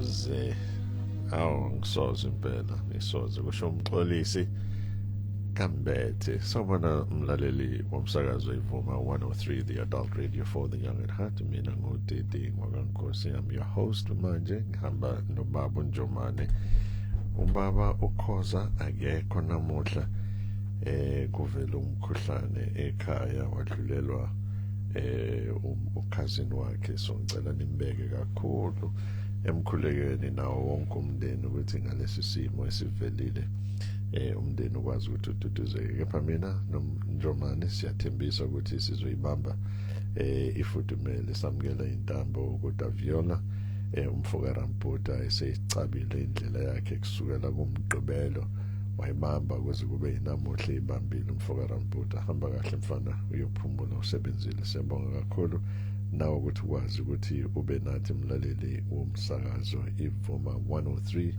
Ngisoze, awu, ngisoze impela, ngisoze, kusho uMxolisi Kambethe. Sawubona mlaleli womsakazo iVuma 103, the adult radio for the young at heart. Mina nguDidi ngwakankosi, I'm your host. Manje ngihamba nobaba uNjomane. Ubaba uKhoza akekho namuhla, kuvela umkhuhlane ekhaya, wadlulelwa ukhazini wakhe, so ngicela nimbeke kakhulu emkhulekweni nawo wonke umndeni ukuthi ngalesi simo esivelile umndeni ukwazi ukuthi ududuzeke. Kepha mina noNjomane siyathembisa ukuthi sizoyibamba ifudumele. Samukela intambo kuDaviola, umfoka Ramputa, eseyicabile indlela yakhe kusukela kuMgqibelo, wayibamba kuze kube yinamuhla, ibambile umfoka Ramputa. Hamba kahle mfana, uyophumula, usebenzile. Siyabonga kakhulu nawe ukuthi ukwazi ukuthi ube nathi, mlaleli womsakazo iVuma 103,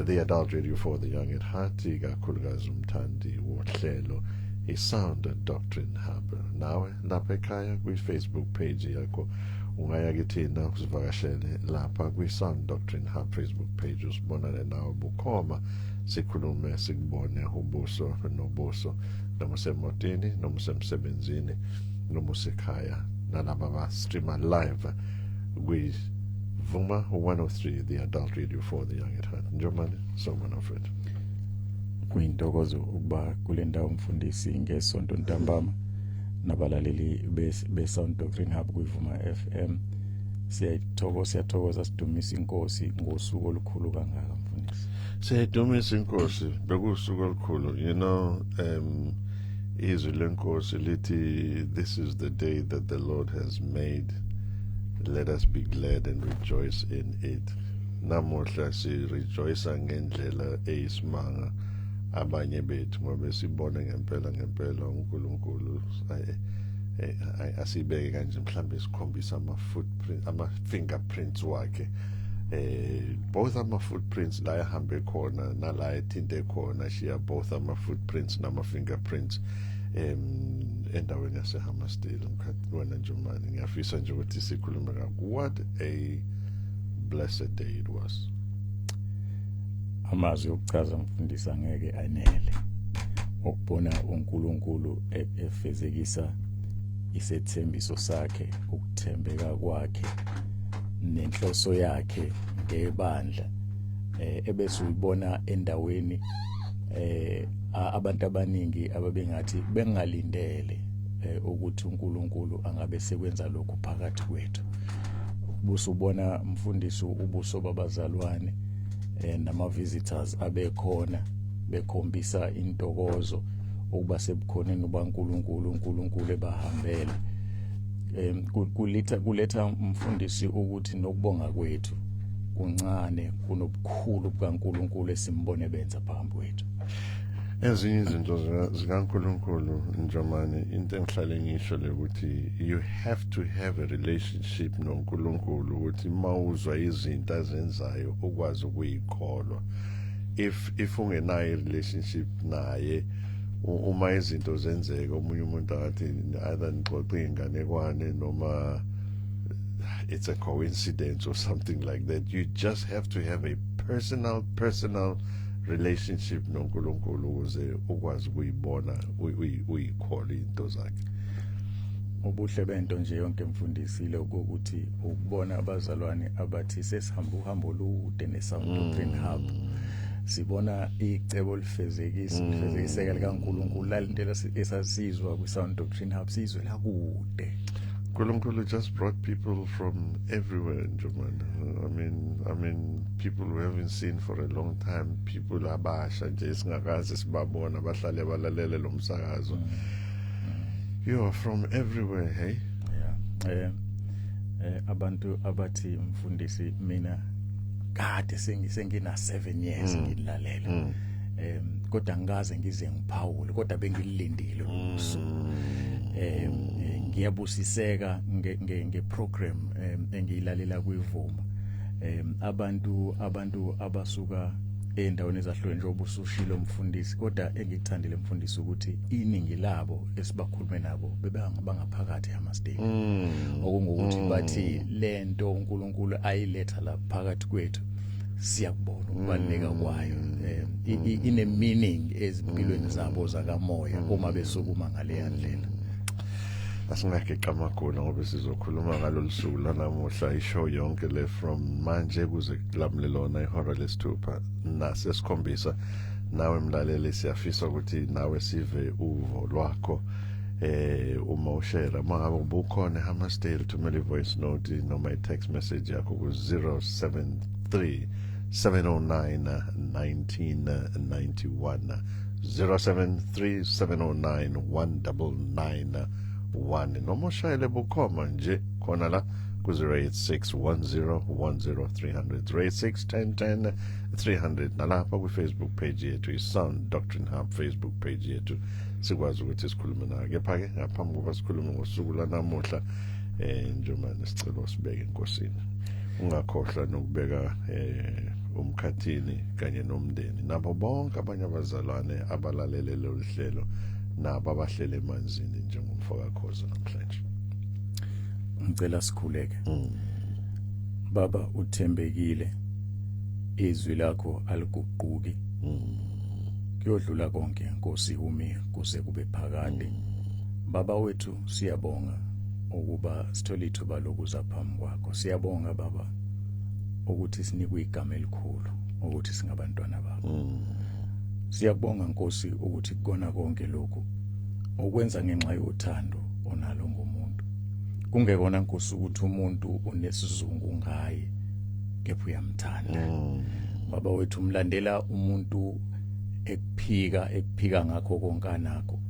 the adult radio for the young at heart, ikakhulukazi umthandi wohlelo i-Sound Doctrine Hub. Nawe lapha ekhaya kwi-Facebook page yakho, ungaya kithina, usivakashele lapha kwi-Sound Doctrine Hub Facebook page, usibonane nawe bukhoma, sikhulume, sikubone ubuso nobuso, noma usemotini, noma usemsebenzini, noma usekhaya, nalaba ba-streama live kwi-Vuma 103, the adult radio for the young at heart. Njomane, sawubona mfethu. Kuyintokozo ukuba kule ndawo, mfundisi, ngesonto ntambama nabalaleli be-Sound Doctrine Hub kwiVuma FM. Siyayithokoza, siyathokoza, sidumisa inkosi ngosuku olukhulu kangaka, mfundisi. Siyayidumisa inkosi, bekuwusuku olukhulu. Izwi lenkosi lithi, "This is the day that the Lord has made. Let us be glad and rejoice in it." Namuhla si-rejoice ngendlela eyisimanga abanye bethu, ngoba sibone ngempela ngempela uNkulunkulu, asibeke kanje, mhlambe sikhombisa ama footprint, ama fingerprints wakhe, both ama footprints la ehambe khona nala ethinte khona, shiya both ama footprints nama fingerprints endaweni yaseHammarsdale. Mkhathi wena Njomane, ngiyafisa nje ukuthi sikhulume ngakho. What a blessed day it was. Amazwi okuchaza, mfundisi, angeke anele ukubona uNkulunkulu efezekisa isethembiso sakhe, ukuthembeka kwakhe nenhloso yakhe ngebandla, ebese uyibona endaweni abantu abaningi ababengathi bengalindele ukuthi uNkulunkulu angabe sekwenza lokhu phakathi kwethu. Busubona, mfundisi, ubuso babazalwane nama visitors abekhona bekhombisa intokozo ukuba sebukhoneni baNkulunkulu, uNkulunkulu ebahambele. Kuletha, mfundisi, ukuthi nokubonga kwethu kuncane kunobukhulu bukaNkulunkulu esimbone benza phambi kwethu. Ezinye izinto zikaNkulunkulu, Njomane, into engihlale ngisho le ukuthi you have to have a relationship noNkulunkulu ukuthi mawuzwa izinto azenzayo ukwazi ukuyikholwa. If ungenayo i-relationship naye, uma izinto zenzeka, omunye umuntu akathi either nixoxe inganekwane noma it's a coincidence or something like that. You just have to have a personal relationship noNkulunkulu ukuze ukwazi ukuyibona, uyikholwe into zakhe. Ubuhle bento nje yonke, mfundisi, ukuthi ukubona abazalwane abathi sesihamba uhambo olude ne-Sound Doctrine Hub, sibona icebo lifezekisa, lifezekiseka likaNkulunkulu, lalento esasizwa kwi-Sound Doctrine Hub, sizwe la kude. uNkulunkulu just brought people from everywhere, Njomane. I mean, people we haven't seen for a long time, people abasha nje singakaze sibabona, bahlale balalele lo msakazo. You are from everywhere, hey? Yeah. Abantu abathi, mfundisi, mina kade sengina 7 years ngilalela. Kodwa ngikaze ngize ngiphawule, kodwa bengilindile usuku. Ngiyabusiseka nge program engiyilalela kwiVuma. Abantu abasuka endaweni ezahlukene, njengoba usushilo, mfundisi, kodwa engikuthandile, mfundisi, ukuthi iningi labo esibakhulume nabo bebangaphakathi eHammarsdale, okungukuthi bathi lento uNkulunkulu ayiletha la phakathi kwethu. Siyakubona ukubaluleka kwayo, ine meaning ezimpilweni zabo zakamoya uma besukuma ngale ndlela. Asingageqa amagula ngoba sizokhuluma ngalolu suku lanamuhla ishow yonke le, from manje kuze kulamule lona ihora lesithupha nasesikhombisa. Nawe mlaleli, siyafisa ukuthi nawe sive uvo lwakho uma ushare, uma ngabe ubukhona eHammarsdale, thumela i-voice note noma i-text message yakho ku 073 709 1991, 073 709 1991, noma ushayele bukhoma nje khona la ku-086 10 10 300, 086 10 10 300, nalapha kwi-Facebook page yethu, i-Sound Doctrine Hub Facebook page yethu, sikwazi ukuthi sikhulume nayo. Kepha-ke ngaphambi kokuba sikhulume ngosuku lwanamuhla, njengoba nesicelo sibeke enkosini, ungakhohlwa nokubeka umkhathini kanye nomndeni nabo bonke abanye abazalwane abalalele lolu hlelo nabo abahlele emanzini njengomfoka Khoza namhlanje. Ngicela sikhuleke. Baba, uthembekile, izwi lakho aliguquki. Kuyodlula konke, Nkosi, umi kuze kube phakade. Baba wethu, siyabonga ukuba sithole ithuba lokuza phambi kwakho. Siyabonga, Baba, ukuthi sinikwe igama elikhulu ukuthi singabantwana bakho. Siyabonga, Nkosi, ukuthi kukona konke lokhu ukwenza ngenxa yothando onalo ngomuntu, kungekona, Nkosi, ukuthi umuntu unesizungu ngaye, kepha uyamthanda. Baba wethu, umlandela umuntu ekuphika, ekuphika ngakho konke anakho,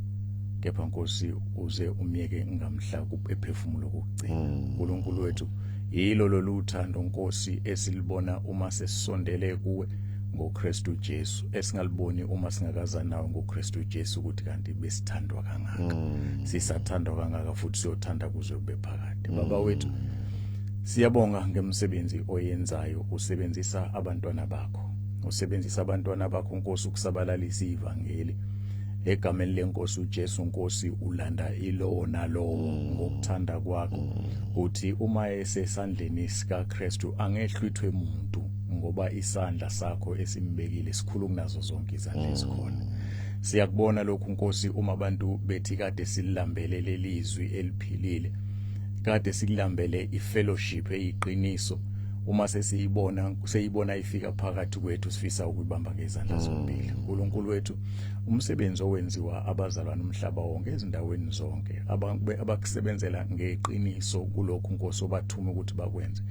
kepha, Nkosi, uze umyeke ngamhla ephefumulo kokugcina. uNkulunkulu wethu, yilo lolu uthando, Nkosi, esilibona uma sesisondele kuwe ngoKristu Jesu, esingaliboni uma singakazani nawe ngoKristu Jesu, ukuthi kanti besithandwa kangaka, sisathandwa kangaka, futhi siyothanda kuze kube phakade. Baba wethu, siyabonga ngemsebenzi oyenzayo, usebenzisa abantwana bakho, usebenzisa abantwana bakho, Nkosi, ukusabalalisa ivangeli egameni lenkosi uJesu. Nkosi, ulanda ilowo nalowo ngokuthanda kwakho, uthi uma esesandleni sika Kristu angehlwithwe umuntu, ngoba isandla sakho esimbekile sikhulu kunazo zonke izandla ezikhona. Siyakubona lokhu, Nkosi, uma abantu bethi kade silambele lelizwi eliphilile, kade sikulambele ifellowship eyiqiniso. Uma sesiyibona, seyibona ifika phakathi kwethu, sifisa ukuyibamba ngezandla zombili. uNkulunkulu wethu, umsebenzi owenziwa abazalwane umhlaba wonke, ezindaweni zonke, abakusebenzela ngeqiniso kulokhu, Nkosi, obathuma ukuthi bakwenze,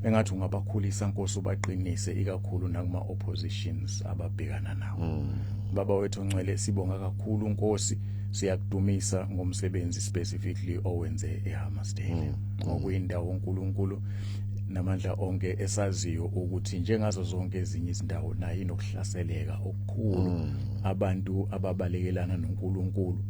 engathi ungabakhulisa, Nkosi, ubaqinise ikakhulu nakuma oppositions ababhekana nawo. Baba wethu ongcwele, sibonga kakhulu, Nkosi, siyakudumisa ngomsebenzi specifically owenze eHammarsdale, okuyindawo, uNkulunkulu namandla onke, esaziyo ukuthi njengazo zonke ezinye izindawo nayo inokuhlaseleka okukhulu, abantu ababalekelana noNkulunkulu.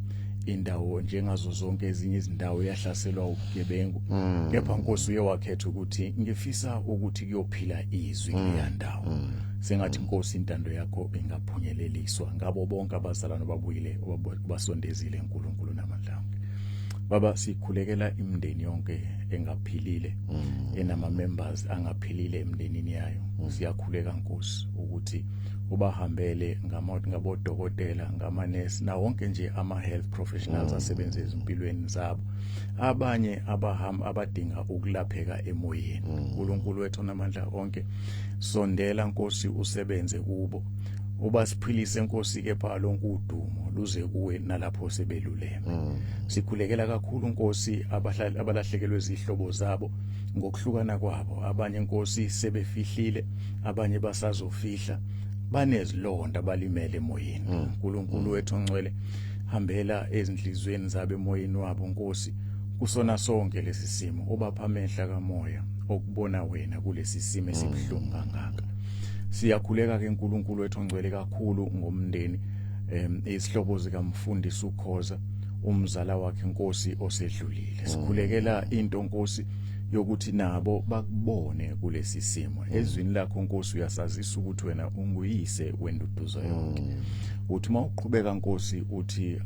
Indawo njengazo zonke ezinye izindawo yahlaselwa ubugebengu, kepha, Nkosi, uye wakhetha ukuthi ngifisa ukuthi kuyophila izwi kuleya ndawo. Sengathi, Nkosi, intando yakho ingaphunyeleliswa ngabo bonke abazalwane babuyile basondezile, uNkulunkulu namandla onke. Baba, sikhulekela imindeni yonke engaphilile, enama members angaphilile emndenini yayo. Siyakhuleka, Nkosi, ukuthi ubahambele ngabodokotela, ngamanesi, na wonke nje ama health professionals asebenza ezimpilweni zabo, abanye abahamba abadinga ukulapheka emoyeni. uNkulunkulu wethu onamandla onke, sondela, Nkosi, usebenze kubo, ubasiphilise, Nkosi, kepha lonke udumo luze kuwe nalapho sebeluleme. Sikhulekela kakhulu, Nkosi, abahlali abalahlekelwe izihlobo zabo ngokuhlukana kwabo. Abanye, Nkosi, sebefihlile, abanye basazofihla, banezilonda, balimele emoyeni. uNkulunkulu wethu ongcwele, hambela ezinhlizweni zabo, emoyeni wabo, Nkosi, kusona sonke lesi simo, ubapha amehla kamoya okubona wena kulesi simo esibhlungu kangaka. Siyakhuleka ke, uNkulunkulu wethu ongcwele, kakhulu ngomndeni, isihlobo zikamfundisi uKhoza, umzala wakhe, Nkosi, osedlulile. Sikhulekela into, Nkosi, yokuthi nabo bakubone kulesi simo. Ezwini lakho Nkosi uyasazisa ukuthi wena unguyise wenduduzo yonke. Uthi mawuqhubeka Nkosi uthi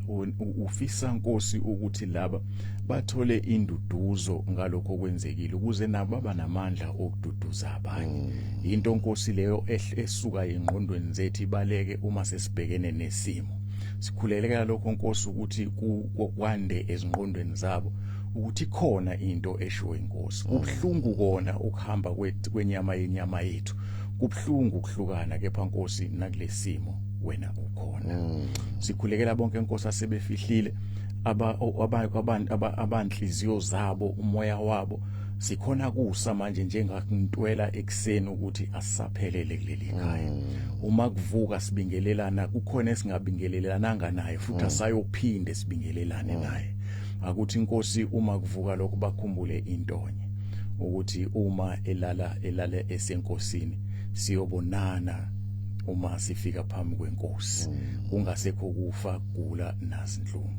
ufisa Nkosi ukuthi laba bathole induduzo ngalokho okwenzekile ukuze nabo baba namandla okududuza abanye. Into Nkosi leyo esuka engqondweni zethu ibaleke uma sesibhekene nesimo. Sikhulekela lokho Nkosi ukuthi kwande ezingqondweni zabo ukuthi khona into eshiwo inkosi. Kubhlungu kona ukuhamba kwenyama yenyama yethu, kubhlungu ukuhlukana, kepha Nkosi nakulesimo wena ukhona. Sikhulekela bonke Nkosi asebefihlile abanhliziyo zabo, umoya wabo. Sikhona kusa manje njengakuntwela ekseni ukuthi asisaphelele kuleli khaya. Uma kuvuka sibingelelana, kukhona esingabingelelananga naye futhi asayophinde sibingelelane naye. Akuthi Inkosi uma kuvuka lokho bakhumbule intonye ukuthi uma elala elale esenkosini siyobonana uma sifika phambi kwenkosi, kungasekho kufa, kugula nazinhlungu.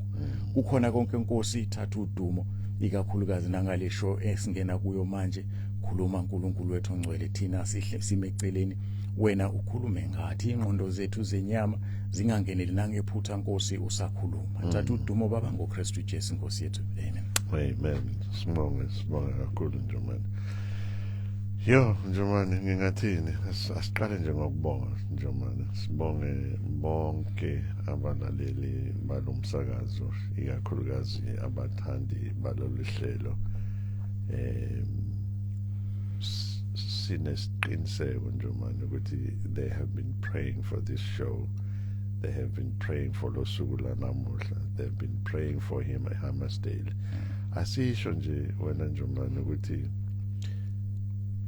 Kukhona konke Nkosi, ithatha udumo ikakhulukazi nangalesho esingena kuyo manje. Khuluma uNkulunkulu wethu ongcwele, thina sihle simeceleni, wena ukhulume ngathi, ingqondo zethu zenyama zingangeneli nangephutha Nkosi usakhuluma. Thatha udumo Baba ngoKristu Jesu Nkosi yethu, amen. Amen. Sibonge kakhulu Njomane. Yo Njomane, ngingathini, asiqale nje ngokubonga Njomane. Sibonge bonke abalaleli balomsakazo, ikakhulukazi abathandi balolu hlelo. Sinesiqiniseko Njomane ukuthi they have been praying for this show. They have been praying for lo suku lanamuhla. They've been praying for him at Hammersdale. Asisho nje wena Njomane ukuthi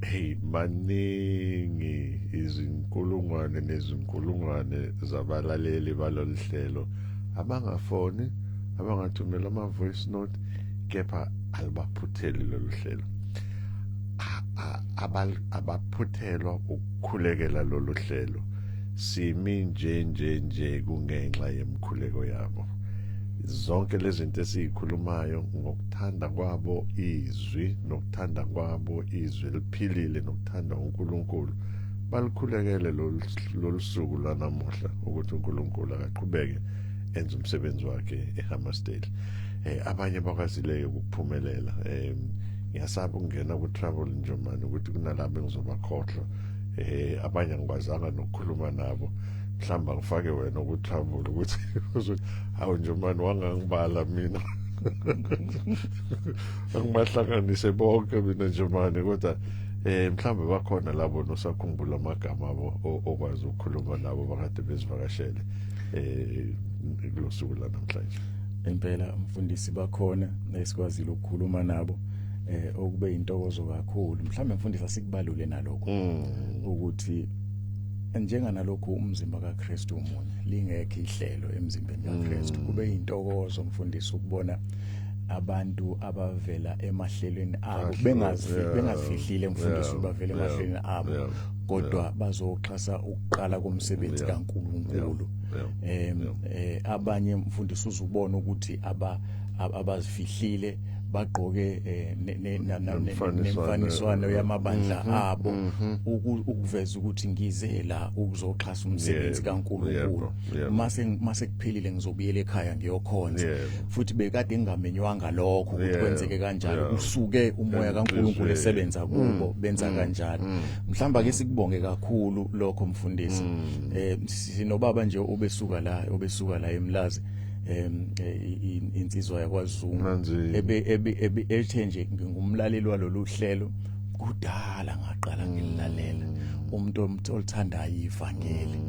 hey, maningi izinkulungwane nezinkulungwane zabalaleli balolu hlelo abangafoni, abangathumela ama voice note, kepha alibaphutheli lolu hlelo. Abaphuthelwa ukukhulekela lolu hlelo. Simi nje nje nje kungenxa yemkhuleko yabo. Zonke lezi zinto esizikhulumayo ngokuthanda kwabo izwi, nokuthanda kwabo izwi eliphilile, nokuthanda uNkulunkulu, balikhulekele lolu suku lwanamuhla ukuthi uNkulunkulu akaqhubeke enze umsebenzi wakhe eHammersdale. Abanye bakwazileyo ukuphumelela. Ngiyasaba ukungena ku trouble Njomane ukuthi kunalabo engizobakhohlwa. Abanye angikwazanga nokukhuluma nabo, mhlawumbe ngifake wena ku trouble ukuthi uzothi hawu Njomane wangangibala mina, angibahlanganise bonke mina Njomane. Kodwa mhlawumbe bakhona labo nosakhumbula amagama abo okwazi ukukhuluma nabo bakade bezivakashele kulosuku lanamhlanje. Impela mfundisi, bakhona esikwazile ukukhuluma nabo, okube intokozo kakhulu. Mhlawumbe mfundisi asikubalule nalokho ukuthi njenganalokhu umzimba kaKristu umunye, lingekho ihlelo emzimbeni kaKristu. Kube intokozo mfundisi ukubona abantu abavela emahlelweni abo bengazifihlile mfundisi, bavela emahlelweni abo kodwa bazoxhasa ukuqala komsebenzi kaNkuluNkulu. Abanye mfundisi uzubona ukuthi abazifihlile bagqoke nemfaniswano yamabandla abo ukuveza ukuthi ngize la ukuzoxhasa umsebenzi kaNkuluNkulu, mase kuphelile ngizobuyela ekhaya ngiyokhonza. Futhi bekade ngingamenywanga lokho ukuthi kwenzeke kanjalo, kusuke umoya kaNkuluNkulu esebenza kubo benza kanjalo. Mhlamba ke sikubonge kakhulu lokho mfundisi. Sinobaba nje obesuka la eMlazi, insizwa yakwaZungu ebe ethe nje ngingumlaleli walolu hlelo kudala ngaqala ngililalela, umuntu olithandayo ivangeli,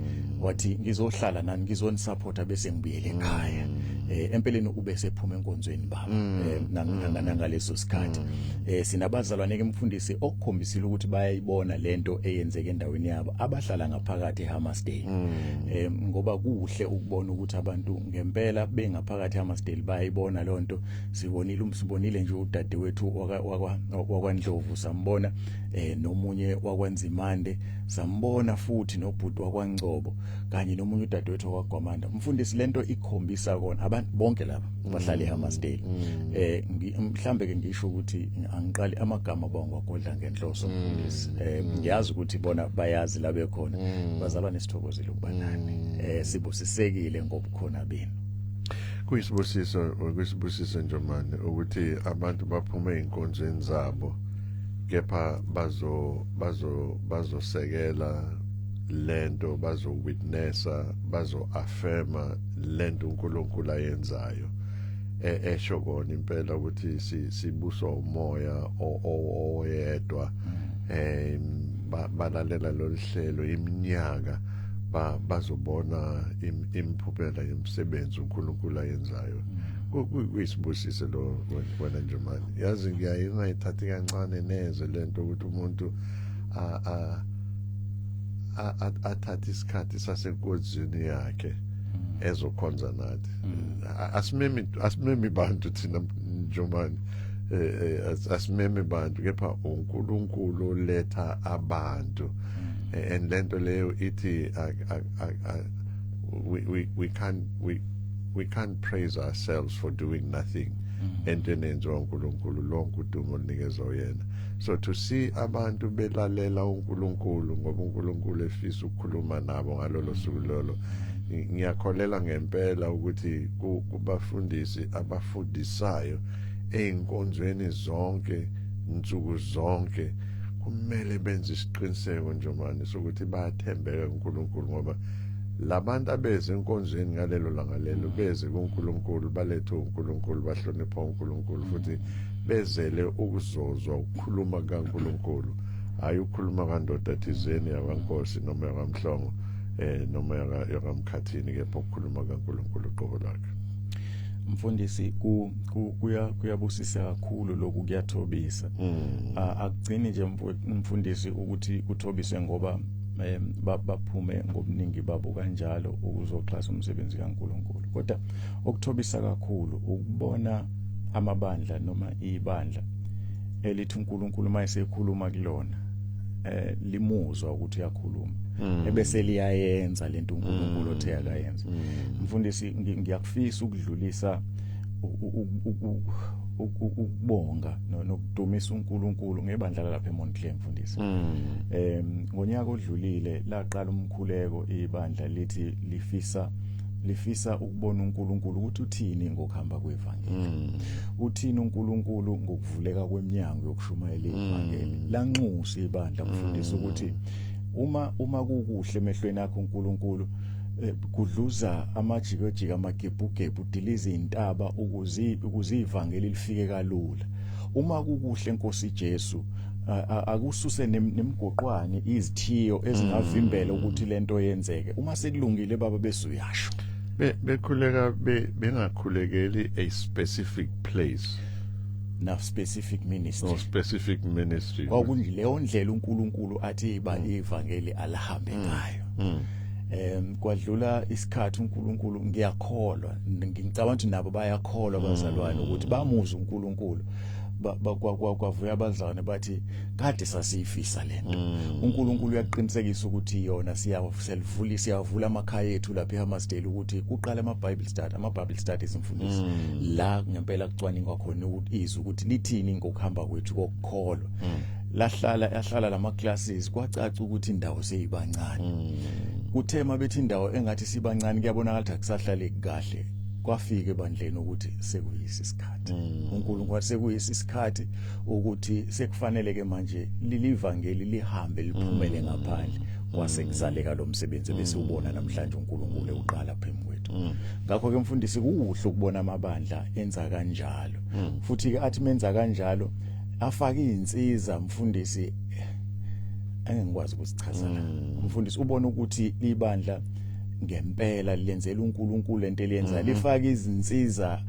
wathi ngizohlala nani ngizonisupporta bese ngibuyele ekhaya. Empeleni ube sephuma enkonzweni baba nangaleso sikhathi. Sinabazalwane ke mfundisi okukhombisile ukuthi bayayibona lento eyenzeke endaweni yabo, abahlala ngaphakathi eHammersdale, ngoba kuhle ukubona ukuthi abantu ngempela bengaphakathi eHammersdale bayayibona lonto. Sibonile nje udadewethu wakwaNdlovu sambona, nomunye wakwaNzimande sambona, futhi nobhuti wakwaNgcobo. Kanye nomunye udadewethu wakwaGwamanda. Mfundisi, lento ikhombisa kona abantu bonke laba bahlala eHammarsdale. Mhlambe ke ngisho ukuthi angiqali amagama bangwagodla ngenhloso, mfundisi. Ngiyazi ukuthi bona bayazi la bekhona. Bazalwane, sithokozile ukuba nani. Sibusisekile ngobukhona benu. Kuyisibusiso Njomane, ukuthi abantu baphume einkonzweni zabo, kepha bazo bazo bazosekela lento, bazo witnessa, bazo affirma lento uNkulunkulu ayenzayo. Esho kona impela ukuthi sibuswa umoya oyedwa. Balalela lolu hlelo iminyaka, bazobona imiphumela yomsebenzi uNkulunkulu ayenzayo. Kuyisibusiso lo wena Njomane. Yazi, ngiyaye ngayithathi kancane neze lento ukuthi umuntu athathe isikhathi sasenkonzweni yakhe ezokhonza nathi. Asimemi bantu thina, Njomane. Asimemi bantu, kepha uNkulunkulu oletha abantu. And lento leyo ithi we can't praise ourselves for doing nothing entweni enziwa uNkulunkulu. Lonke udumo linikezwa yena. So to see abantu belalela uNkulunkulu ngoba uNkulunkulu efisa ukukhuluma nabo ngalolo suku lolo, ngiyakholela ngempela ukuthi kubafundisi abafundisayo einkonzweni zonke insuku zonke, kumele benze isiqiniseko, Njomane, sokuthi bayathembeka kuNkulunkulu, ngoba labantu abeze enkonzweni ngalelo langa lelo beze kuNkulunkulu, balethe uNkulunkulu, bahlonipha uNkulunkulu, futhi bezele ukuzozwa ukukhuluma kaNkulunkulu, hayi ukukhuluma kandoda thizeni yakwaNkosi noma yakwaMhlongo noma yakamkhathini, kepha ukukhuluma kaNkulunkulu uqobo lwakhe. Mfundisi, ku kuya kuyabusisa kakhulu lokhu, kuyathobisa. Akugcini nje, mfundisi, ukuthi kuthobise ngoba baphume ngobuningi babo kanjalo ukuzoxhasa umsebenzi kaNkuluNkulu, kodwa okuthobisa kakhulu ukubona amabandla noma ibandla elithi uNkulunkulu mayesekhuluma kulona limuzwa ukuthi uyakhuluma, ebese liyayenza lento uNkulunkulu othe akayenza. Mfundisi, ngiyakufisa ukudlulisa ukubonga nokudumisa uNkulunkulu ngebandla lapha eMontclair, mfundisi. Ngonyaka odlulile laqala umkhuleko ibandla, lithi lifisa ukubona uNkulunkulu ukuthi uthini ngokuhamba kwevangeli, uthini uNkulunkulu ngokuvuleka kweminyango yokushumayela ivangeli. Lanxusa ibandla, mfundisi, ukuthi uma kukuhle emehlweni akho uNkulunkulu, kudluza amajikojiko, amagebhugebhu, udiliza izintaba ukuze ivangeli lifike kalula. Uma kukuhle, Nkosi Jesu, akususe nemigoqwane, izithiyo ezingavimbela ukuthi lento yenzeke. Uma sekulungile, baba, bese uyasho. Bekhuleka bengakhulekeli a specific place na specific ministry no specific ministry. Kwakunjileyo ndlela uNkulunkulu athi iba ivangeli alihambe ngayo. Kwadlula isikhathi, uNkulunkulu, ngiyakholwa, ngicabanga ukuthi nabo bayakholwa abazalwane ukuthi bamuzwa uNkulunkulu. Kwavuya abazalwane bathi kade sasiyifisa lento. uNkulunkulu uyaqinisekisa ukuthi yona siyavula, siyavula amakhaya ethu lapha eHammarsdale ukuthi kuqala ama Bible study, ama Bible studies, mfundisi, la ngempela kucwaningwa khona ukuthi izwi ukuthi lithini ngokuhamba kwethu kokukholwa. Lahlala yahlala lama classes, kwacaca ukuthi indawo seyibancane. Kuthe mabethi indawo engathi sibancane, kuyabonakala ukuthi akusahlaleki kahle, kwafika ebandleni ukuthi sekuyisi isikhathi. uNkulunkulu wathi sekuyisi isikhathi ukuthi sekufanele ke manje lilivangeli lihambe liphumele ngaphandle. Kwase kuzaleka lo msebenzi bese ubona namhlanje uNkulunkulu uqala phambi kwethu. Ngakho ke, mfundisi, kuhle ukubona amabandla enza kanjalo, futhi ke athi menza kanjalo afake izinsiza, mfundisi, engikwazi ukusichaza la. Mfundisi, ubona ukuthi libandla ngempela lenzela uNkulunkulu lento eliyenza, lifaka izinsiza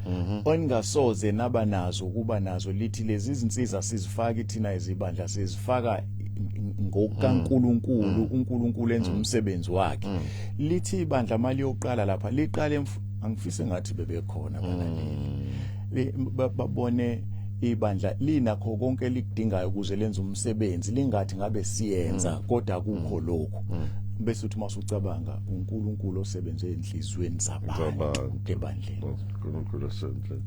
oningasoze naba nazo ukuba nazo. Lithi lezi izinsiza sizifaka thina izibandla, sizifaka ngokukaNkulunkulu, uNkulunkulu enza umsebenzi wakhe. Lithi ibandla mali yokuqala lapha liqale, angifise ngathi bebekhona abalaleli, babone ibandla linakho konke likudingayo ukuze lenze umsebenzi, lingathi ngabe siyenza kodwa akukho lokho. Bese uthi masucabanga uNkulunkulu osebenze enhlizweni zabantu Zabantu. ebandleni. uNkulunkulu osendlini.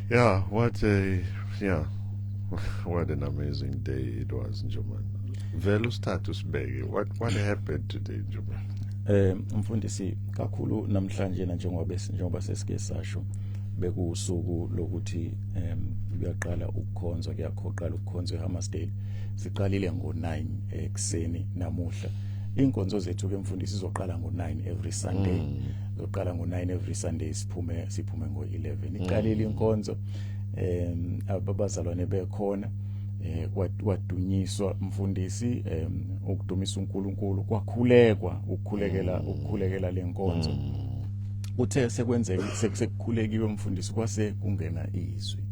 Yeah, what a yeah. What an amazing day it was, Njomane. Vele usithathe usibeke. What happened today, Njomane? Mfundisi, kakhulu namhlanje na njengoba sesike sasho, bekuusuku lokuthi kuyaqala ukukhonzwa, kuyaqala ukukhonzwa eHammarsdale. Siqalile ngo9 ekseni namuhla. Inkonzo zethu ke, mfundisi, izoqala ngo9 every Sunday. Izoqala ngo9 every Sunday, siphume ngo11. Iqalile inkonzo, abazalwane bekhona, kwadunyiswa, mfundisi, ukudumisa uNkulunkulu, kwakhulekwa ukukhulekela lenkonzo. Uthe sekwenzeka sekukhulekiwe, mfundisi, kwase kungena izwi,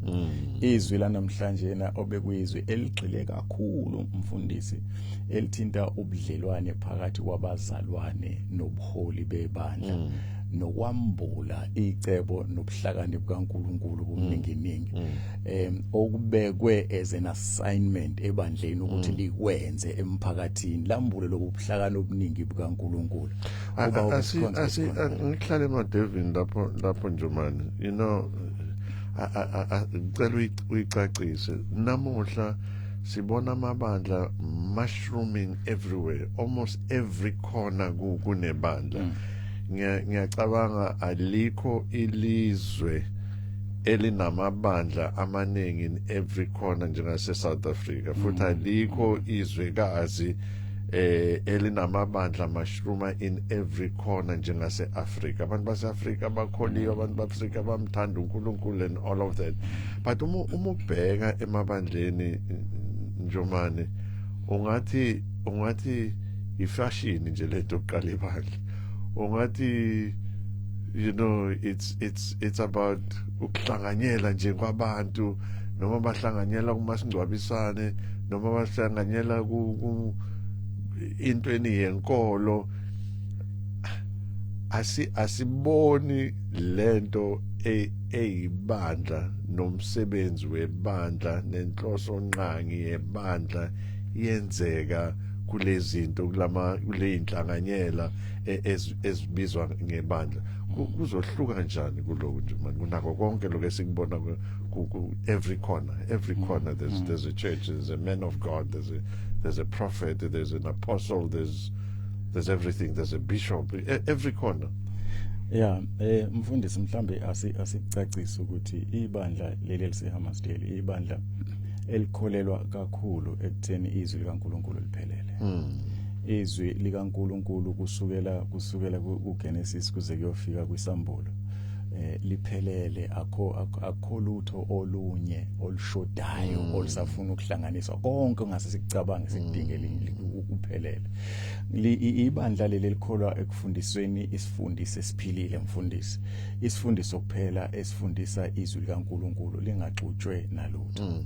izwi lanamhlanje na obekuyizwi eligxile kakhulu, mfundisi, elithinta ubudlelwane phakathi kwabazalwane nobuholi bebandla nokwambula icebo nobuhlakani bukaNkuluNkulu bomninginingi okubekwe as an assignment ebandleni ukuthi likwenze emphakathini, lambule lobu buhlakani obuningi bukaNkuluNkulu. Uba Asi ubesikhonza asi besikhonza. Ngihlale emadevini lapho, Njomane. Ngicela uyicacise. Namuhla sibona amabandla mushrooming everywhere, almost every corner kunebandla. Ngiyacabanga alikho ilizwe elinamabandla amaningi in every corner njengase South Africa, futhi alikho izwekazi elinamabandla mushroomer in every corner njengase Africa. Abantu base Africa bakholiwe, abantu ba-Africa bamthanda uNkulunkulu and all of that, but uma ubheka emabandleni, Njomane, ungathi ifashion nje lento yokuqala ibandla. Ungathi it's about ukuhlanganyela nje kwabantu, noma bahlanganyela kumasingcwabisane, noma bahlanganyela ku intweni yenkolo. Asiboni lento eyibandla nomsebenzi webandla nenhloso nqangi yebandla yenzeka kulezi zinto, kulama kule inhlanganyela ezibizwa ngebandla. Kuzohluka kanjani kuloko nje manje, kunako konke lokho esikubona ku every corner? Every corner there's a church, there's a man of God, there's a prophet, there's an apostle, there's everything, there's a bishop, every corner. Yeah, mfundisi, mhlambe asicacise ukuthi ibandla leli eliseHammarsdale, ibandla elikholelwa kakhulu ekutheni izwi likaNkuluNkulu liphelele. Izwi likaNkuluNkulu kusukela kuGenesis kuze kuyofika kwisambulo liphelele, akho lutho olunye olushodayo olusafuna ukuhlanganiswa. Konke ongase sikucabange sikudinge kuphelele. Ibandla leli likholwa ekufundisweni isifundiso esiphilile, mfundisi, isifundiso kuphela esifundisa izwi likaNkuluNkulu lingaxutshwe nalutho.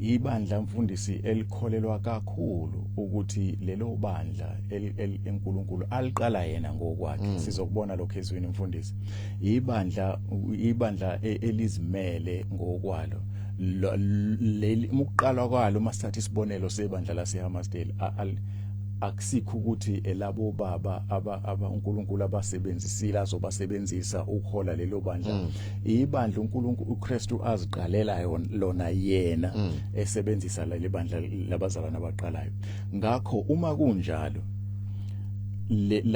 Ibandla, mfundisi, elikholelwa kakhulu ukuthi lelo bandla eNkulunkulu aliqala yena ngokwakhe. Sizokubona lokho ezwini, mfundisi. Ibandla elizimele ngokwalo. Leli ukuqalwa kwalo, masithatha isibonelo sebandla laseHammarsdale, akusikho ukuthi elabo baba aba uNkulunkulu abasebenzisile azobasebenzisa ukuhola lelo bandla. Ibandla uNkulunkulu uKristu aziqalela yona lona yena, esebenzisa leli bandla labazalwane abaqalayo. Ngakho uma kunjalo,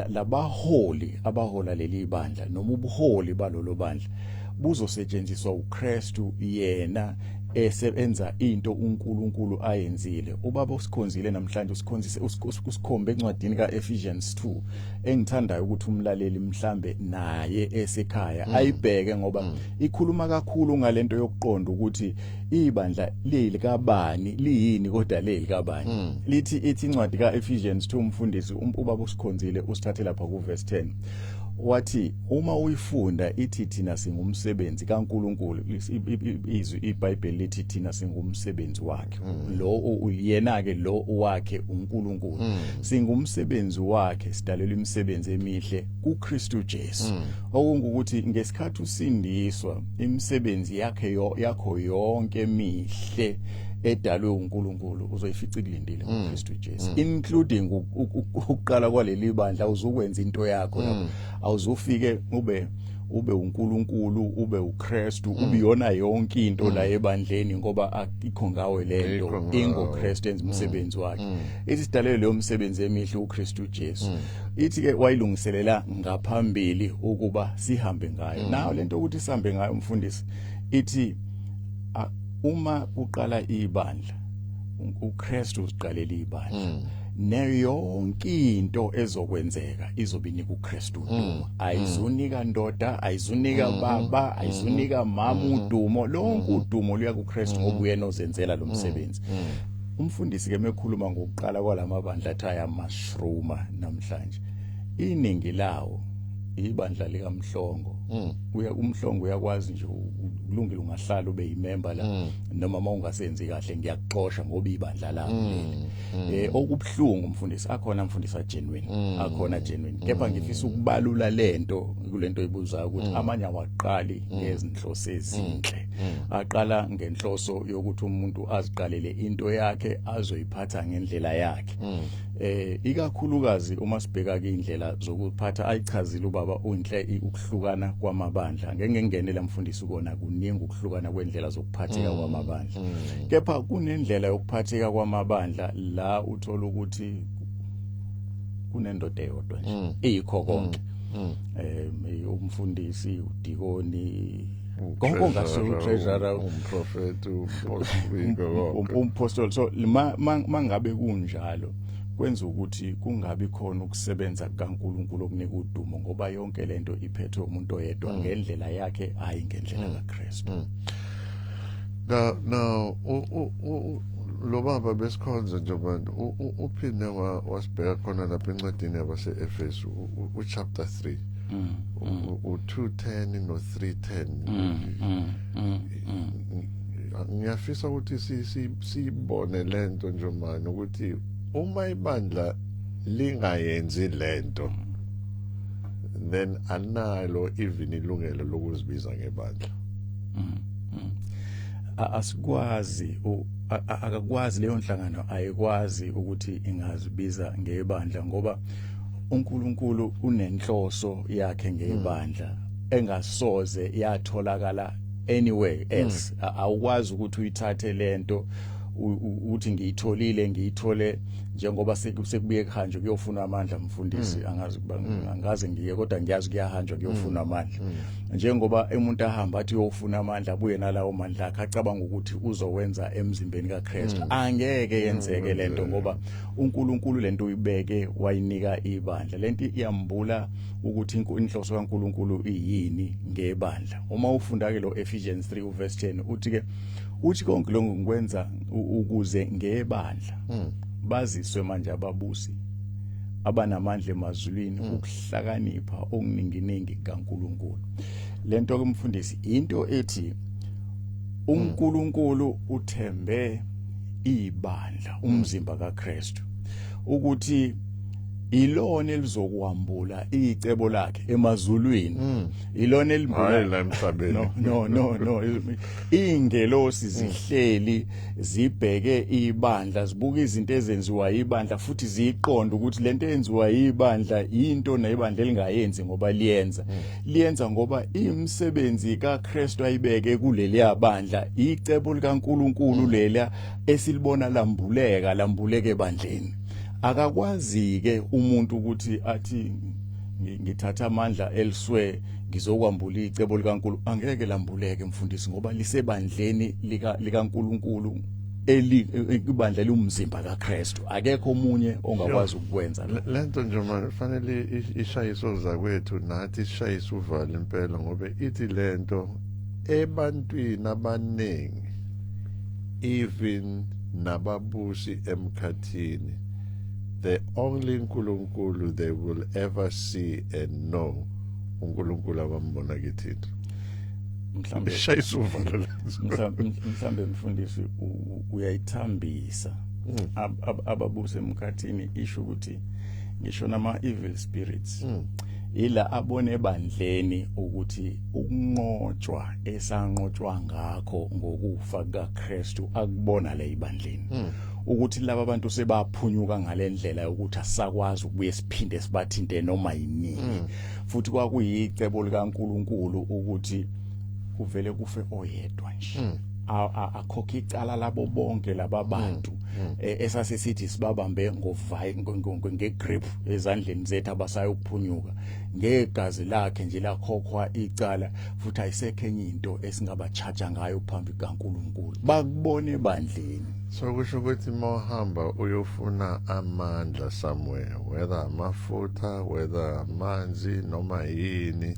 labaholi abahola leli bandla noma ubuholi balolo bandla buzosetshenziswa uKristu yena esebenza into uNkulunkulu ayenzile. Ubaba usikhonzile namhlanje, usikhonzise, usikhombe encwadini kaEphesians 2, engithandayo ukuthi umlaleli mhlambe naye esekhaya ayibheke, ngoba ikhuluma kakhulu ngalento yokuqonda ukuthi ibandla leli kabani, liyini, kodwa leli kabani. Lithi, ithi incwadi kaEphesians 2, umfundisi, ubaba usikhonzile usithathe lapha ku verse 10, wathi uma uyifunda ithi thina singumsebenzi kaNkuluNkulu. Izwi iBhayibheli lithi thina singumsebenzi wakhe, lo yena ke lo wakhe uNkulunkulu, singumsebenzi wakhe, sidalelwa imisebenzi emihle kuKristu Jesu. Okungukuthi ngesikhathi usindiswa, imisebenzi yakhe yakho yonke emihle Edalwe uNkulunkulu uzoyifica ikulindile ngoKristu Jesu, including ukuqala kwaleli bandla. Uzukwenza into yakho lapho, awuzufike ube uNkulunkulu, ube uKristu, ube yona yonke into la ebandleni, ngoba akikho ngawe lento. Ayikho ngawe. IngoKristu enza umsebenzi wakhe. Ithi sidalelwe leyo msebenzi emihle uKristu Jesu. Ithi ke wayilungiselela ngaphambili ukuba sihambe ngayo. Nayo lento ukuthi sihambe ngayo, umfundisi, ithi uma kuqala ibandla, uKristu uziqalela ibandla, neyo yonke into ezokwenzeka izobe inika uKristu udumo. Ayizunika ndoda, ayizunika baba, ayizunika mama udumo. Lonke udumo luya kuKristu, ngoba uyena ozenzela lo msebenzi. Umfundisi ke mekhuluma ngokuqala kwalamabandla athi ayamushroomer namhlanje, iningi lawo ibandla likaMhlongo. Uya uMhlongo uyakwazi nje kulungile, ungahlala ube yimember la, noma uma ungasenzi kahle ngiyakuxosha, ngoba ibandla lami leli. Okubhlungu umfundisi, akhona umfundisi a genuine, akhona genuine, kepha ngifisa ukubalula lento kulento ibuzayo ukuthi amanye awaqali ngezinhloso ezinhle, aqala ngenhloso yokuthi umuntu aziqalele into yakhe azoyiphatha ngendlela yakhe. Ikakhulukazi uma sibheka ke indlela zokuphatha ayichazile ubaba uNhle, ukuhlukana kwamabandla, ngeke ngingenele mfundisi kona, kuningi ukuhlukana kwendlela zokuphatheka kwamabandla, kepha kunendlela yokuphatheka kwamabandla la uthola ukuthi kunendoda eyodwa nje eyikho konke, umfundisi, udikoni, konke ongasho, utreasurer, umprofeti, umpostoli, konke. Umpostoli. So mangabe kunjalo, kwenza ukuthi kungabi khona ukusebenza kaNkuluNkulu okunika udumo, ngoba yonke lento iphethwe umuntu oyedwa ngendlela yakhe, hayi ngendlela kaKristu. Now lo baba besikhonza nje bantu uphinde wasibheka khona lapha encwadini yabase Efesu, u chapter 3, u 2:10 no 3:10. Ngiyafisa ukuthi sibone lento nje manje, ukuthi uma ibandla lingayenzi lento, then analo even ilungelo lokuzibiza ngebandla. Asikwazi akakwazi leyo nhlangano, ayikwazi ukuthi ingazibiza ngebandla, ngoba uNkulunkulu unenhloso yakhe ngebandla engasoze yatholakala anywhere else. Awukwazi ukuthi uyithathe lento uthi ngiyitholile, ngiyithole, njengoba sekubuye kuhanjwe kuyofuna amandla, mfundisi. Angazi kuba angaze ngiye, kodwa ngiyazi kuyahanjwa kuyofuna amandla. Njengoba umuntu ahamba athi uyofuna amandla, abuye nalawo mandla akhe, acabanga ukuthi uzowenza emzimbeni kaKristu, angeke yenzeke lento, ngoba uNkulunkulu lento uyibeke wayinika ibandla. Lento iyambula ukuthi inhloso kaNkulunkulu iyini ngebandla. Uma ufunda ke lo Ephesians 3 uverse 10, uthi ke, uthi konke lokhu ngikwenza ukuze ngebandla baziswe manje ababusi abanamandla emazulwini ukuhlakanipha okuninginingi kaNkuluNkulu. Lento ke mfundisi, into ethi uNkulunkulu uthembe ibandla, umzimba kaKristu, ukuthi ilona elizokwambula icebo lakhe emazulwini, ilona elimbula. Hayi la emhlabeni. No, no, no, no, ingelosi zihleli zibheke ibandla, zibuka izinto ezenziwa ibandla, futhi ziyiqonda ukuthi lento eyenziwa ibandla into nebandla elingayenzi, ngoba liyenza ngoba imisebenzi kaKristu ayibeke kuleliya bandla, icebo likaNkuluNkulu lela esilibona lambuleka, lambuleke ebandleni. Akakwazi ke umuntu ukuthi athi ngithatha amandla elsewhere, ngizokwambula icebo likaNkulunkulu. Angeke lambuleke mfundisi, ngoba lisebandleni lika likaNkulunkulu, eli ibandla liwumzimba kaKristu. Akekho omunye ongakwazi ukukwenza lokho. Lento nje manje fanele ishayise ozakwethu nathi, isishayise uvalo impela, ngoba ithi lento ebantwini abaningi, even nababusi emkhathini, the only uNkulunkulu they will ever see and know, uNkulunkulu abambona kithina. Mhlambe Ishayise uvalo lento. Mhlambe mfundisi, uyayithambisa. Ababusi emkhathini isho ukuthi ngisho nama evil spirits. Ila abone ebandleni ukuthi ukunqotshwa esanqotshwa ngakho ngokufa kaKristu akubona le ibandleni, ukuthi laba bantu sebaphunyuka ngalendlela yokuthi asakwazi ukubuye siphinde sibathinte noma yinini. Futhi kwakuyicebo likaNkuluNkulu ukuthi kuvele kufe oyedwa nje, akhokhe icala labo bonke laba bantu esasesithi sibabambe ngovayi ngegrip ezandleni zethu abasayokuphunyuka. Ngegazi lakhe nje lakhokhwa icala, futhi ayisekho enye into esingabachaja ngayo phambi kaNkuluNkulu. Bakubone ebandleni. So kusho ukuthi mawuhamba uyofuna amandla somewhere, whether amafutha, whether amanzi noma yini,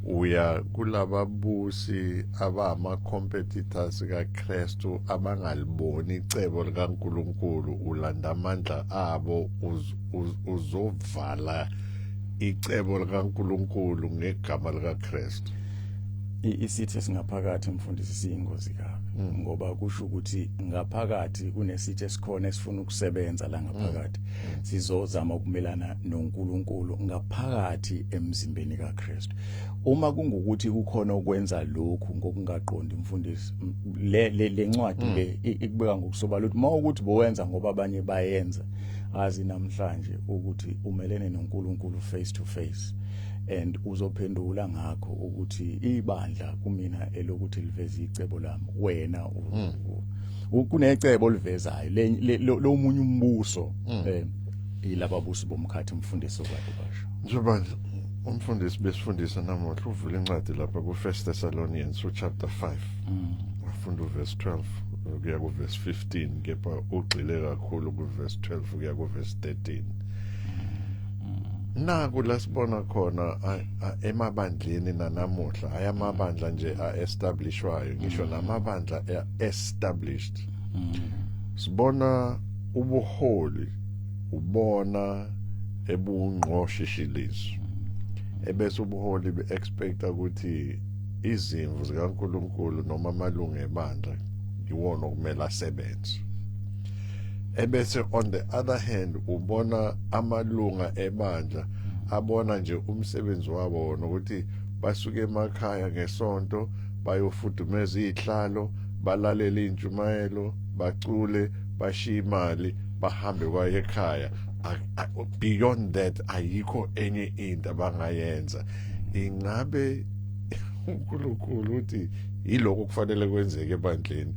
uya kulababusi abama competitors kaKristu abangaliboni icebo likaNkuluNkulu, ulanda amandla abo, uzovala icebo likaNkuluNkulu ngegama likaKristu. Isitha esingaphakathi, mfundisi, siyingozi kabi, ngoba kusho ukuthi ngaphakathi kunesitha esikhona esifuna ukusebenza la ngaphakathi, sizozama ukumelana noNkulunkulu ngaphakathi emzimbeni kaKristu. Uma kungukuthi kukhona okwenza lokhu ngokungaqondi, mfundisi, le ncwadi le ikubeka ngokusobala ukuthi mawukuthi bowenza ngoba abanye bayenza, azi namhlanje ukuthi umelene noNkulunkulu face to face and uzophendula ngakho. Ukuthi ibandla kumina elokuthi liveze icebo lami, wena kunecebo olivezayo lomunye umbuso, ilababusi bomkhathi, umfundisi, okade basho. Njengoba umfundisi besifundisa namuhla, uvula incwadi lapha ku First Thessalonians chapter 5, wafunda uverse 12 kuya ku verse 15, kepha ugxile kakhulu ku verse 12 kuya ku verse 13. Naku la sibona khona emabandleni nanamuhla, ayamabandla nje a-establishwayo, ngisho namabandla established, sibona ubuholi ubona ebungqoshishilizo, ebese ubuholi be-expecta ukuthi izimvu zikaNkuluNkulu noma amalungu ebandla iwona okumele asebenze. Ebese on the other hand ubona amalunga ebandla abona nje umsebenzi wabo wona ukuthi basuke emakhaya ngesonto bayofudumeza izihlalo, balalele intshumayelo, bacule, bashiye imali, bahambe kwaye ekhaya. Beyond that ayikho enye into abangayenza. Ingabe uNkulunkulu uthi yiloko kufanele kwenzeke ebandleni?